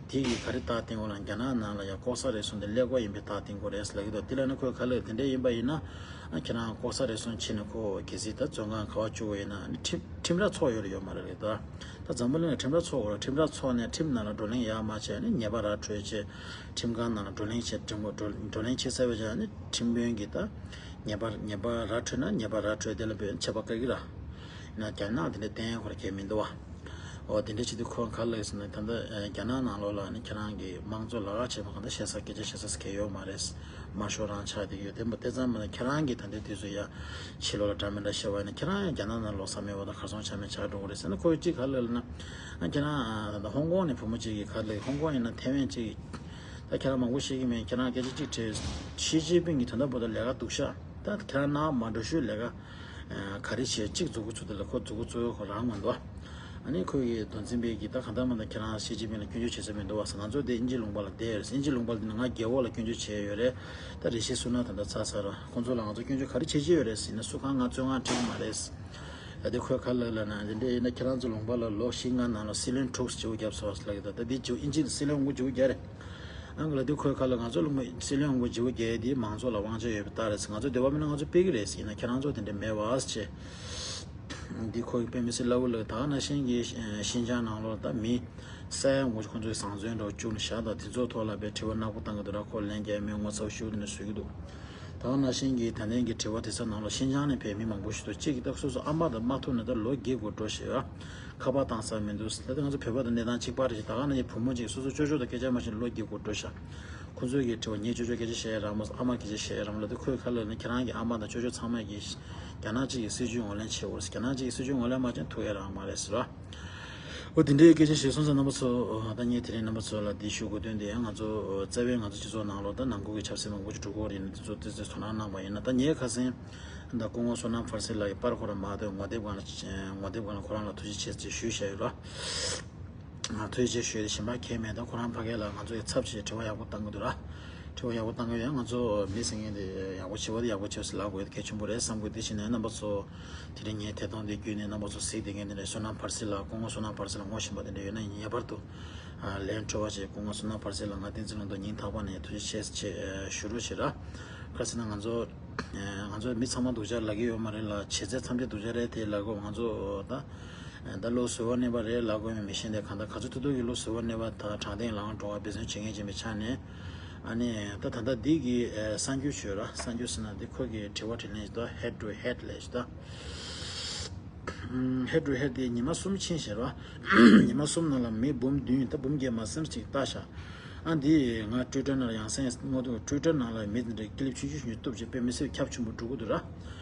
དེ་གིས་ག་རེ་རྟགས་བསྟན་གོ་ལ་རྒྱ་ནག་ནང་ལ་ཡ་ལྐོག་ཟ་རེ་ཟུང་དེ་ཀླད་ཀོར་ཡིན་པའི་རྟགས་བསྟན་གོ་རེད་ལབ་ཀྱི་འདུག་དེ་ལ་ནི་ཁོས་ག་ལབ་དེ་འདྲ་ཡིན་པ་ཡིན་ན། ཨ་ཁྱེད་རང་ལྐོག་ཟ་རེ་ཟུང་བྱས་ནས་ཁོ་གལ་སྲིད་ད་བཙོན་ཁང་ག་པར་བཅུག་པ་ཡིན་ན་ནི་ཁྲིམས་ཁྲིམས་ར་ཚོགས་ཡོད་རེད་ཡོད་མ་རེད་ལབ་ཀྱི་འདུག་ད་འཛམ་བུ་གླིང་ལ་ཁྲིམས་ར་ཚོགས་དགོས་རེད། ཁྲིམས་ར་ཚོགས་ནས་ཁྲིམས་ནང་ལ་བགྲོ་གླེང་ཡར་མར་བྱས་ནས་ཉེས་པ་ར་འཕྲོད་བྱས། ཁྲིམས་ཁང་ནང་ལ་བགྲོ་གླེང་བྱས་ཁྲིམས་བགྲོ་བགྲོ་གླེང་བྱེད་ཚར་བའི་རྗེས་ནི་ཁྲིམས་དཔོན་གྱིས་ད་ཉེས་པ་ཉེས་པ་ར་འཕྲོད་ན་ཉེས་པ་ར་འཕྲོད་དེ་ལ་འབོད་ཆད་པ་བཀག་གི་ར། ཡིན་ན་རྒྱ་ནག་དེ་འདྲ་བསྟན་ཁོ་ར་གལ་མི་འདུག་བ། འོ་དེ་འདྲ་བྱེད་དུས་ཁོ་ག་ལབ་ཟེར་ན་ད་ལྟ་རྒྱ་ནག་ནང་ལོགས་ལ་ནི་ཁྱེད་རང་གི་དམངས་གཙོ་ལག་ཁ་བྱེད་མ་གང་ལྟར་བཤད་ས་སྐད་ཆ་བཤད་ས་གལ་ཡོད་མ་རེད། དམར་ཤོག་རང་ཆགས་བསྡད་ཀྱི་ཡོད། དེ་མ་དེ་ཙམ་མ་ནི་ཁྱེད་རང་གིས་ད་ལྟའི་དུས་སུ་ཡ་ཕྱི་ལོགས་ལ་འདྲ་མི་འདྲ་བཤད་པ་ཡིན་ན་ཁྱེད་རང་ཡང་རྒྱ་ནག་ནང་ལོགས་ས་མེད་པ་དང་གར་སོང་ཆ་མེད་ཆགས་འགྲོ་གི་རེད་ཟེར་ན་ཁོས་གཅིག་ག་ལབ་ལབ་ན། ཨ་ཁྱེད་རང་ད་ལྟ་ཧོང་ཀོང་ནས་བུ་མོ་གཅིག་གིས་ག་ལབ་ཧོང་ཀོང་ཡིན་ན་ཐེ་ཝན་གཅིག་ད་ཁྱེད་རང་མང་པོ་ཤེས་ཀྱི་མེད། ཁྱེད་རང་སྐད་ཆ་གཅིག་དྲིས། ཞི་ཅིན་ཕིང་གིས་ད་ལྟ་བར་དུ་ལས་ཀ་སྡུག་ཤག་ད་ཁྱེད་རང་ནང་མ་འགྲོ་ཤོས་ལས་ཀ་ག་རེ་བྱས་གཅིག་མཛུབ་གུ་བཙུགས་དེ་ལ་ཁོ་མཛུབ་གུ་བཙུགས་ཁོ་རང་མ་འདུག་ཨ་ནི་ཁོ་གིས་མདོ་འཛིན་པས་ཀྱིས་ད་གང་ལྟར་མ་ལྟར་ཁྱེད་རང་ཞི་ཅིན་ཕིང་ལ་སྐྱོན་བརྗོད་བྱེད་ས་མི་འདུག་བ་ཟེར། ང་ཚོ་དེ་དབྱིན་ཇིའི་ལུང་པ་ལ་བསྡད་ཡོད་རེད། དབྱིན་ཇིའི་ལུང་པ་ལ་བསྡད་ན་ང་རྒྱལ་པོ་ལ་སྐྱོན་བརྗོད་བྱས་ཡོད་རེད། ད་རེ་ཞིག་སུ་ན་ད་ལྟ་ཚར་ཚར་ར་ཁོང་ཚོ་ལ་ང་ཚོ་སྐྱོན་བརྗོད་ག་རེ་བྱེད་ཀྱི་ཡོད་རེད་ཟེར་ན་སུ་གང་ང་བཙོན་ཁང་ཁྲིད་ཀྱི་མ་རེད། ད་དེ་ཁོས་ག་ལབ་ལབ་ན་དེ་འདྲ་ཡིན་ན་ཁྱེད་རང་ཚོ་ལུང་པ་ལ་ལོ་བཞི་ལྔ་ནང་ལ་སྲིད་བློན་དྲུག་བརྗེ་པོ་བརྒྱབ་སོང་ཟེར་ལབ་ཀྱི་འདུག་ད་འདི་བརྗེ་པོ་དབྱིན་ཇི་ལ་སྲིད་བློན་དབུ་བརྗེ་པོ་བརྒྱབ་རེད། ཨང་ལ་དེ་ཁོས་ག་ལབ་ང་ཚོ་ལུང་པ་སྲིད་བློན་དབུ་བརྗེ་པོ་བརྒྱབ་དེ་མང་ཚོགས་ལ་དབང་ཆ་ཡོད་པའི་རྟགས་རེད་ཟེར། ང་ཚོ་འདོད་པ་མེད་ན་ང་ཚོ་སྤེལ་གི་རེད་ཟེར། ཡིན་ན་ཁྱེད་རང་ཚོ་དེ་འདྲ་མེད་པ་ཟེར། འདི་ཁོ་གི་དཔེ་མི་སྲིད་སླ་བོ་ལབ། ད་ག་ནང་བཞིན་གྱི་ཤིན་ཅང་ནང་ལོགས་ད་མི་ས་ཡ་ངོ་ཁོང་ཚོའི་བཟང་བཙོན་འདྲ་བཅུག་ནས་བཞག་ད་དེ་ཚོའི་ཐོག་ལ་དཔེ་དྲི་བ་ནག་པོ་བཏང་གི་འདུག་ར། ཁོ་ལན་རྒྱག་མེད། ངོ་ཚ་པོ་ཞེ་པོ་དེ་འདྲ་བཟོ་གི་འདུག་ད་ག་ནང་བཞིན་གྱི་ད་ལན་གྱི་དྲི་བ་དེ་ཚོ་ནང་ལ་ཤིན་ཅང་ནས་ཕེབས་མི་མང་པོ་ཞིག་འདུག་གཅིག་གིས་ད་སོ་སོ་ཨ་མ་དང་མ་ཐུག་ནས་ད་ལོ་བརྒྱད་འགོར་འགྲོ་ཞེས་ཡ་ཁ་པར་བཏང་ས་མི་འདུག་ད་ལྟ་ང་ཚོ་བོད་པ་དང་གནས་སྟངས་གཅིག་པ་རེད། ད་ག་ནང་བཞིན་བུ་མོ་གཅིག་སོ་སོ་ཅོ་ཅོ་དང་སྐད་ཆ་མ་བཤད་ལོ་བརྒྱད་འགོར་འགྲོ་ཤག་ཁོ་ཚོས་ཀྱི་དྲི་བ་ངས་ཅོ་ཅོ་སྐད་ཆ་བཤད་ཡ་རག་མ་སོང་། ཨ་མ་སྐད་ཆ་བཤད་ཡ་རག་མ་ལ་དུ་ཁོས་ཁ་ལ་ནི་ཁྱེད་རང་གི་ཨ་མ་དང་ཅོ་ཅོ་ཚང་མ་གིས་རྒྱ་ནག་གཅིག་གི་སྲིད་ཇུས་ངོས་ལེན་བྱེད་དགོས། རྒྱ་ནག་གཅིག་གི་སྲིད་ཇུས་ངོས་ལེན་མ་བྱས་ཐུག་ཡ་རག་མ་རེད་ཟེར་བ། འོ་དེ་འདྲའི་སྐད་ཆ་བཤད་སོང་ཙང་རྣམ་པ་ཚོ་ད་ངས་དེ་རིང་རྣམ་པ་ཚོ་ལ་འདི་ཞུ་དགོས་དོན་དེ་ཡང་ང་ཚོ་རྩ་བའི་ང་ཚོ་སྤྱི་ཚོགས་ནང་ལོགས་ད་ནང་ཁུལ་གྱི་ཆབ་སྲིད་མང་པོ་ཅིག་འགྲོ་གི་ཡོད་རེད། འདི་ཚོ་ཏོག་ཙམ་དོ་སྣང་གནང་བ་ཡིན་ན། ད་ངའི་ཁ་སང་ད་སྐུ་ངོ་བསོད་ནམས་ཕར་སེ་ལགས་ཀྱི་པར་ཁོ་རང་མ་ཐོན་ངོ་དེབ་སྒང་ལ་ངོ་དེབ་སྒང་ལ་ཁོ་རང་ལ་ཐུགས་རྗེ་ཆེ་ཞུས་བཞག་ཡོད་ར། ཐུགས་རྗེ་ཆེ་ཞུས་ཏེ་གཞན་པ་གང་མེད། ད་ཁོ་རང་ཕ་གི་ལ་ང་ཚོ་ཡི་ཚབ་བྱས་དྲི་བ་ཡག་པོ་བཏང་གི་འདུག་ར། དྲི་བ་ཡག་པོ་བཏང་གི་ཡོད། ང་ཚོ་མི་ཟེར་མཁན་དེ་ཡག་པོ་བྱེད་པ་དེ་ཡག་པོ་བྱེད་ཟེར་ལབ་དགོས་ཡ་དེ་གལ་ཆེན་པོ་རེད་བསམ་གི། དེ་བཞིན་ནས་རྣམ་པ་ཚོ་དེ་རིང་ངའི་ཐད་གཏོང་འདི་བརྒྱུད་ནས་རྣམ་པ་ཚོ་གཟིགས་བསྡད་མཁན་དེ་འདྲ་བསོད་ནམས་ཕར་སེ་ལགས་སྐུ་ངོ་བསོད་ནམས་ཕར་སེ་ལགས་ངོ་ཤེས་པ་དེ་འདྲ་ཡོད་ན་ངེས་པར་དུ་ལན་སྤྲོད་པ་བྱེད། སྐུ་ངོ་བསོད་ནམས་ཕར་སེ་ལགས་ང་བསྟན་འཛིན་ལུང་རྟོགས་སྙིང་ཐག་པ་ནས་ཐུགས་རྗེ་ཆེ་ཞུ་རོགས་བྱེད་ར། ག་རེ་ཟེར་ན་ང་ཚོ་ང་ཚོ་མི་ཚང་མ་སྡུག་ཅག་ལབ་ཀྱི་ཡོད་མ་རེད་ལ། བྱས་ཚད་ཐམས་ཅད་སྡུག་ཅག་རེད་དེ་ལབ་དགོས། ང་ཚོ་ད་ད་ལོ་གཟུ་བོར་གནས་པ་རེད་ལབ་དགོས་མི་མི་ཤེས་ཏེ་གང་ལྟར་ག་ཚོད་ཐུབ་ཐུབ་ཀྱིས་ལོ་གཟུ་བོར་གནས་པ་དང་དྲང་བདེན་ལའང་འགྲོ་བ་འབད་བརྩོན་བྱེད་མཁན་ཅིག་ཡིན་པའི་ཆ་ནས། ཨ་ནི་ད་ད་ལྟ་འདི་གི་གསར་འགྱུར་བྱོས་ར། གསར་འགྱུར་ཟེར་ན་འདི་ཁོ་གི་དྲི་བ་དྲིས་ལན་ཞིག་ད་head to head་ལབ་ཞིག་ད། head to head་དེ་ཉི་མ་གསུམ་ཕྱིན་ཟེར་བ། ཉི་མ་གསུམ་ནང་ལ་མི་འབུམ་བདུན་ད་འབུམ་བརྒྱད་མ་ཟིན་ཅིག་ལྟ་ཤག་ཨ་འདི་ང་Twitter་ནང་ལ་ཡང་སེ་སྔོན་དུ་Twitter་ནང་ལ་མི་འདི་འདྲའི་clip་ཆུང་ཆུང་ཞིག་གཏུབ་བྱས་དཔེ་མི་སྲིད་ཁྱབ་ཆེན་པོ་འགྲོ་གི་འདུག་ར།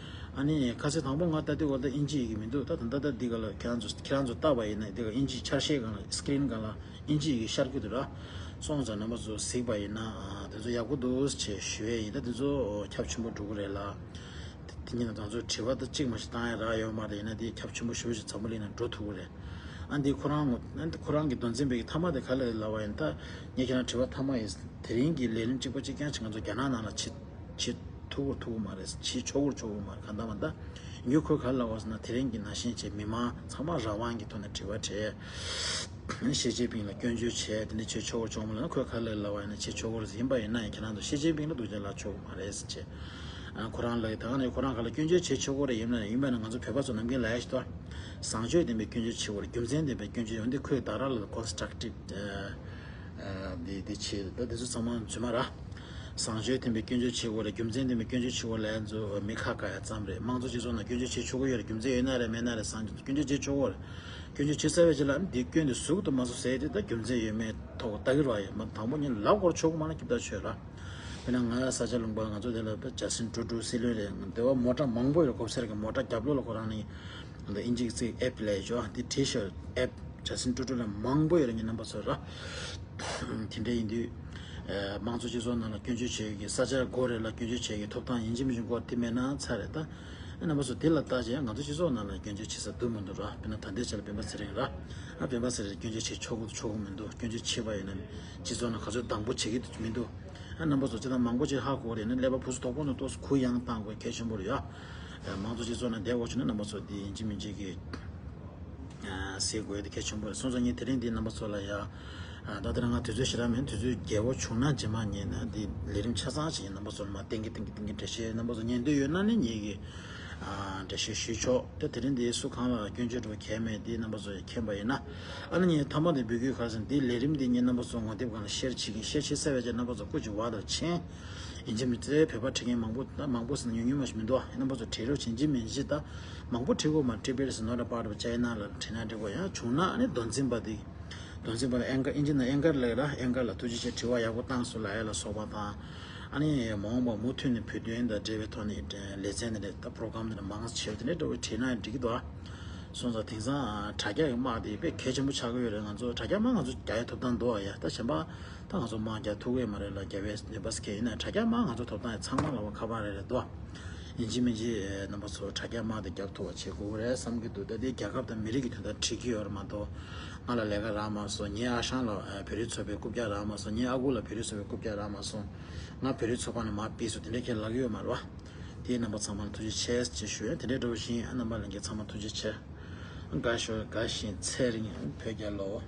ཨ་ནི་ཁ་སང་དང་པོ་ང་ལྟ་དུས་བར་དུ་དབྱིན་ཇི་ཡི་གེ་མི་འདུག་ད་ད་ལྟ་ད་འདི་ག་ལ་ཁྱེད་རང་ཚོ་ཁྱེད་རང་ཚོ་ལྟ་བ་ཡིན་ན་འདི་ག་དབྱིན་ཇི་ཆ་ཤས་སྒང་ལ་screen་སྒང་ལ་དབྱིན་ཇི་ཡི་གེ་ཤར་གི་འདུག་ར། སོང་ཙང་རྣམ་པ་ཚོ་གཟིགས་པ་ཡིན་ན་དེ་ཚོ་ཡག་པོ་འདུག་ཅེས་ཞུ་ཡས་ཡིན། ད་དེ་ཚོ་ཁྱབ་ཆེན་པོ་འགྲོ་གི་རེད་ལ། དེ་ཉིན་ང་ཚོ་དྲི་བ་ད་གཅིག་མ་ཞིག་བཏང་ཡ་རག་ཡོད་མ་རེད། ཡིན་ན་དེ་ཁྱབ་ཆེན་པོ་ཞེ་པོ་ཞིག་འཛམ་བུ་གླིང་ནང་འགྲོ་ཐུབ་ཀྱི་རེད། ཨ་འདི་ཁོ་རང་ངོ་ཨ་འདི་ཁོ་རང་གི་དོན་ཚན་པའི་གི་མཐའ་མ་དེ་ག་ལ་ལབ་པ་ཡིན། ད་ངས་ཁྱེད་རང་དྲི་བ་མཐའ་མ་ཡིན། དེ་རིང་གི་ལས་རིམ་གཅིག་པ་གཅིག་རྐྱང་ཅིག་ང་ཚོ་རྒྱ་ནག་ནང་ལ་བྱེད་བྱེད་ཐུབ་ཀྱི་ཐུབ་ཀྱི་མ་རེད། བྱེད་ཆོག་གི་ཆོག་གི་མ་རེད། གང་ལྟར་མ་ད་ཡིན་རྒྱུ་ཁོས་ག་ལ་ལབ་པ་ཟེར་ན། དེ་རིང་གི་ནང་བཞིན་བྱས་མི་མང་ཚང་མ་རང་དབང་གི་ཐོག་ནས་དྲི་བ་དྲིས། ཞི་ཅིན་ཕིང་ལ་སྐྱོན་བརྗོད་བྱས། དེ་འདྲ་བྱེད་ཆོག་གི་ཆོག་གི་མ་རེད་ལབ་ན། ཁོས་ག་ལ་ལབ་པ་ཡིན་ན་བྱེད་ཆོག་གི་རེད། ཡིན་པ་ཡིན་ན་ཡང་ཁྱེད་རང་ཚོ་ཞི་ཅིན་ཕིང་ལ་སྡུག་ཅག་ལབ་ཆོག་གི་མ་རེད་ཟེར་བྱས། ཨ་ཁོ་རང་ལ་ད་ག་ནས་ཁོ་རང་ག་ལ་སྐྱོན་བརྗོད་བྱེད་ཆོག་གི་རེད། ཡིན་ན་ཡིན་པ་ན་ང་ཚོ་བོད་པ་ཚོ་ནམ་རྒྱུན་ལབ་ཡ་ཞིག་འདུག་བཟང་སྤྱོད་ལྡན་པའི་སྐྱོན་བརྗོད་བྱེད་དགོས་རེད། རྒྱུ་མཚན་ལྡན་པའི་སྐྱོན་བརྗོད་ཡོང་དུས་ཁོས་ད་ར་ལ་constructive ཨ་འདི་འདི་བྱེད། ད་འདི་ཚོ་ཚང་མ་རྫུན་མ་ར། བཟང་སྤྱོད་ལྡན་པའི་སྐྱོན་བརྗོད་བྱེད་དགོས་རེད། རྒྱུ་མཚན་ལྡན་པའི་སྐྱོན་བརྗོད་བྱེད་དགོས་རེད་ལབ་ཡ་ཚོ་མི་ཁ་བཀག་ཡ་ཙམ་རེད། དམངས་གཙོ་སྤྱི་ཚོགས་ནང་སྐྱོན་བརྗོད་བྱེད་ཆོག་གི་ཡོད་རེད། རྒྱུ་མཚན་ཡོད་ན་རེད་མེད་ན་རེད། བཟང་སྐྱོན་བརྗོད་བྱེད་ཆོག་གི་རེད། སྐྱོན་བརྗོད་བྱེད་ཚར་བའི་རྗེས་ལ་འདི་སྐྱོན་འདི་ཟུར་དུ་མ་བཟོ་ཟེར་དེ་ད་རྒྱུ་མཚན་ཡོད་མེད་ཐོག་ལྟ་གི་ར་ཡོད་མ། དང་པོ་ཉིད་ལབ་དགོས་ར་ཆོག་གི་མ་ན་སྐྱིད་པ་ཆོས་ར། དཔེར་ན་ང་ས་ཆ་ལུང་པ་ང་ཚོ་དེ་ལ་ཇ་སིན་ཀྲུ་ཀྲུ་སྲིད་བློན་རེད། དེ་བ་མོ་ཊ་མང་པོ་ཡོད་རེད། གོ་སར་གི་མོ་ཊ་རྒྱབ་ལོགས་ལ་ཁོ་རང་ནི་ཨིན་ཇིའི་ཚིག་ཨེབ་ལས་ཅོ་འདི་བྲིས་ཤག་ཨེབ་ཇ་སིན་ཀྲུ་ཀྲུ་ལ་མང་པོ་ཡོད་རེད། ངའི་རྣམ་པ་ཚོ་ར། དེ་འདྲ་ཡིན་དུས་དམངས་གཙོ་སྤྱི་ཚོགས་ནང་ལ་སྐྱོན་བརྗོད་བྱེད་ཀྱི་ས་ཆ་སྒོ་རེ་ལ་སྐྱོན་བརྗོད་བྱེད་ཀྱི་ཐོབ་ཐང་ཡིན་གཅིག་མིན་གཅིག་དགོས་དེ་མེད་ན་ཚར་རེད་ད། རྣམ་པ་ཚོ་དེ་ལ་བལྟ་བྱས་ང་ཚོ་སྤྱི་ཚོགས་ནང་ལ་སྐྱོན་བརྗོད་བྱེད་ས་འདུག་མི་འདུག་ར། དཔེར་ན་ད་ལྟའི་ཆ་ལ་སྤེན་པ་ཚེ་རིང་ར། ཨ་སྤེན་པ་ཚེ་རིང་སྐྱོན་བརྗོད་བྱེད་ཆོག་གི་ཆོག་གི་མི་འདུག་སྐྱོན་བརྗོད་བྱེད་པ་ཡིན་ན་སྤྱི་ཚོགས་ནང་ག་ཚོད་སྡང་པོ་བྱེད་ཀྱི་འདུག་མི་འདུག་ཨ་རྣམ་པ་ཚོ་སྤྱིར་བཏང་མང་པོ་ཅིག་ཧ་གོ་རེད་ན་ཀླད་པ་ཕུ་སུ་དོག་པོ་ནང་ཏོག་ཙམ་གུ་ཡངས་བཏང་དགོས་གལ་ཆེན་པོ་རེད་ཡ། དམངས་གཙོ་སྤྱི་ཚོགས་ནང་བསྡད་དགོས་བྱུང་ན་རྣམ་པ་ཚོ་འདི་ཡིན་གཅིག་མིན་གཅིག་གི་ཟེར་དགོས་ཡ་འདི་གལ་ཆེན་པོ་རེད། སོང་ཙང་ངས་དེ་རིང་འདི་རྣམ་པ་ཚོ་ལ་ཡ། ད་ལྟ་ང་དུས་ཚོད་ཞེ་དྲག་མེད། དུས་ཚོད་རྒྱས་པོ་བྱུང་ན་རྗེས་མ་ཉན་ན་འདི་ལས་རིམ་ཆ་ཚང་ཞིག་ཡིན། རྣམ་པ་ཚོ་ལ་མ་བསྟན་གི་བསྟན་གི་བསྟན་གི་འགྲེལ་བཤད་རྣམ་པ་ཚོ་ཉན་འདོད་ཡོད་ན་ནི་ངེད་ཀྱི་འགྲེལ་བཤད་ཞུས་ཆོག་ད་དེ་རིང་འདི་སུ་གང་ལ་སྐྱོན་བརྗོད་འགྲོ་གལ་མེད། འདི་རྣམ་པ་ཚོ་མཁྱེན་པ་ཡིན་ན། ཨ་ནི་ངས་མཐའ་མ་འདི་འབུལ་དགོས་ག་ཟེར་ན་འདི་ལས་རིམ་འདི་ངས་རྣམ་པ་ཚོ་ངོ་དེབ་སྒང་ལ་ཤེར་བྱེད་ཀྱི། ཤེར་བྱེད་ཚར་བའི་རྗེས་རྣམ་པ་ཚོ་སྐུ་མཁྱེན་བ་དང་མཁྱེན། ཡིན་གཅིག་མིན་གཅིག་བོད་པ་ཁྲིད་མཁན་མང་པོ་ད་མང་པོ་ཟེར་ན་ཉུང་ཉུང་མ་ཞིག་མི་འདུག་རྣམ་པ་ཚོ་བྲིས་རོགས་བྱེད། ཡིན་གཅིག་མིན་གཅིག་ད་མང་པོ་བྲིས་དགོས་མ་བྲིས་པས་ཟེར་ནོར་ལ་པར་བྱས་ན་ལ་བྲིས་ན་འགྲིག་གོ་ཡང་བྱུང་ན་ཨ་ནི་དོན་ཚན་པ་དེ། དོན་ཚན་པ་ལ་ཨེང་ཀར་ཨིན་ཇི་ནང་ཨེང་ཀར་ལབ་ཡོད་ར། ཨེང་ཀར་ལ་ཐུགས་རྗེ་ཆེ། དྲི་བ་ཡག་པོ་བཏང་སོང་ལབ་ཡ་ལ་སོགས་པ་དང་། ཨ་ནི་མ་འོངས་པ་མུ་མཐུད་ནས་བོད་དོན་དང་འབྲེལ་བའི་ཐོག་ནས་ལེ་ཚན་དེ་འདྲ་ད་པྲོ་གྷ་རམ་དེ་འདྲ་མང་ཙམ་བྱེད་པ་དེ་འདྲ་འདྲ་བོ་བྲིས་ན་འགྲིག་གི་འདུག་ཨ། སོང་ཙང་དེང་སང་དྲ་རྒྱ་གི་དམག་དེ་དཔེ་གལ་ཆེན་པོ་ཆགས་ཀྱི་ཡོད་རེད། ང་ཚོ་དྲ་རྒྱ་དམག་ང་ཚོ་རྒྱག་ཡ་ཐོབ་ཐང་འདུག་ཨ། ཡ་ད་གཞན་པ་ད་ང་ཚོ་དམག་རྒྱག་ཐུབ་ཀྱི་ཡོད་མ་རེད་ལ། རྒྱབ་པའི་ནུས་པ་སྐྱེ་ཡིན་ན་དྲ་རྒྱ་དམག་ང་ཚོ་ཐོབ་ཐང་ཡ་ཚང་མ་ལ་བ་ཁ་པར་རེད་རེད་འདུག་ཨ། ཡིན་གཅིག་མིན་གཅིག་རྣམ་པ་ཚོ་དྲ་རྒྱ་དམག་དེ་རྒྱབ་ཐུབ་པ་བྱེད་དགོས་རེད་བསམ་གྱི་འདུག་ད་དེ་རྒྱལ་ཁབ་དང་མི་རིགས་ཀྱི་དོན་དག་འཁྲིད་ཀྱི་ཡོད་རེད་མ་གཏོགས། ང་ལ་ལས་ཀ་རག་མ་སོང་། ངའི་ཨ་ཞང་ལ་བོད་རིགས་ཚོགས་པའི་རྐུབ་བཀྱག་རག་མ་སོང་། ངའི་ཨ་ཁུ་ལ་བོད་རིགས་ཚོགས་པའི་རྐུབ་བཀྱག་རག་མ་སོང་། ང་བོད་རིགས་ཚོགས་པ་ནས་མར་ཕུད་སོང་དེ་འདྲ་ཁྱེད་ལབ་ཀྱི་ཡོད་མ་རེད་བ། དེའི་རྣམ་པ་ཚང་མ་ལ་ཐུགས་རྗེ་ཆེ་ཞེས་ཞུ་ཡ། དེ་འདྲའི་འགྲོ་བཞིན་རྣམ་པ་ལྷན་རྒྱས་ཚང་མ་ཐུགས་རྗེ་ཆེ། དགའ་ཤོག་དགའ་བཞིན་ཚེ་རིང་བོད་རྒྱལ་ལོ།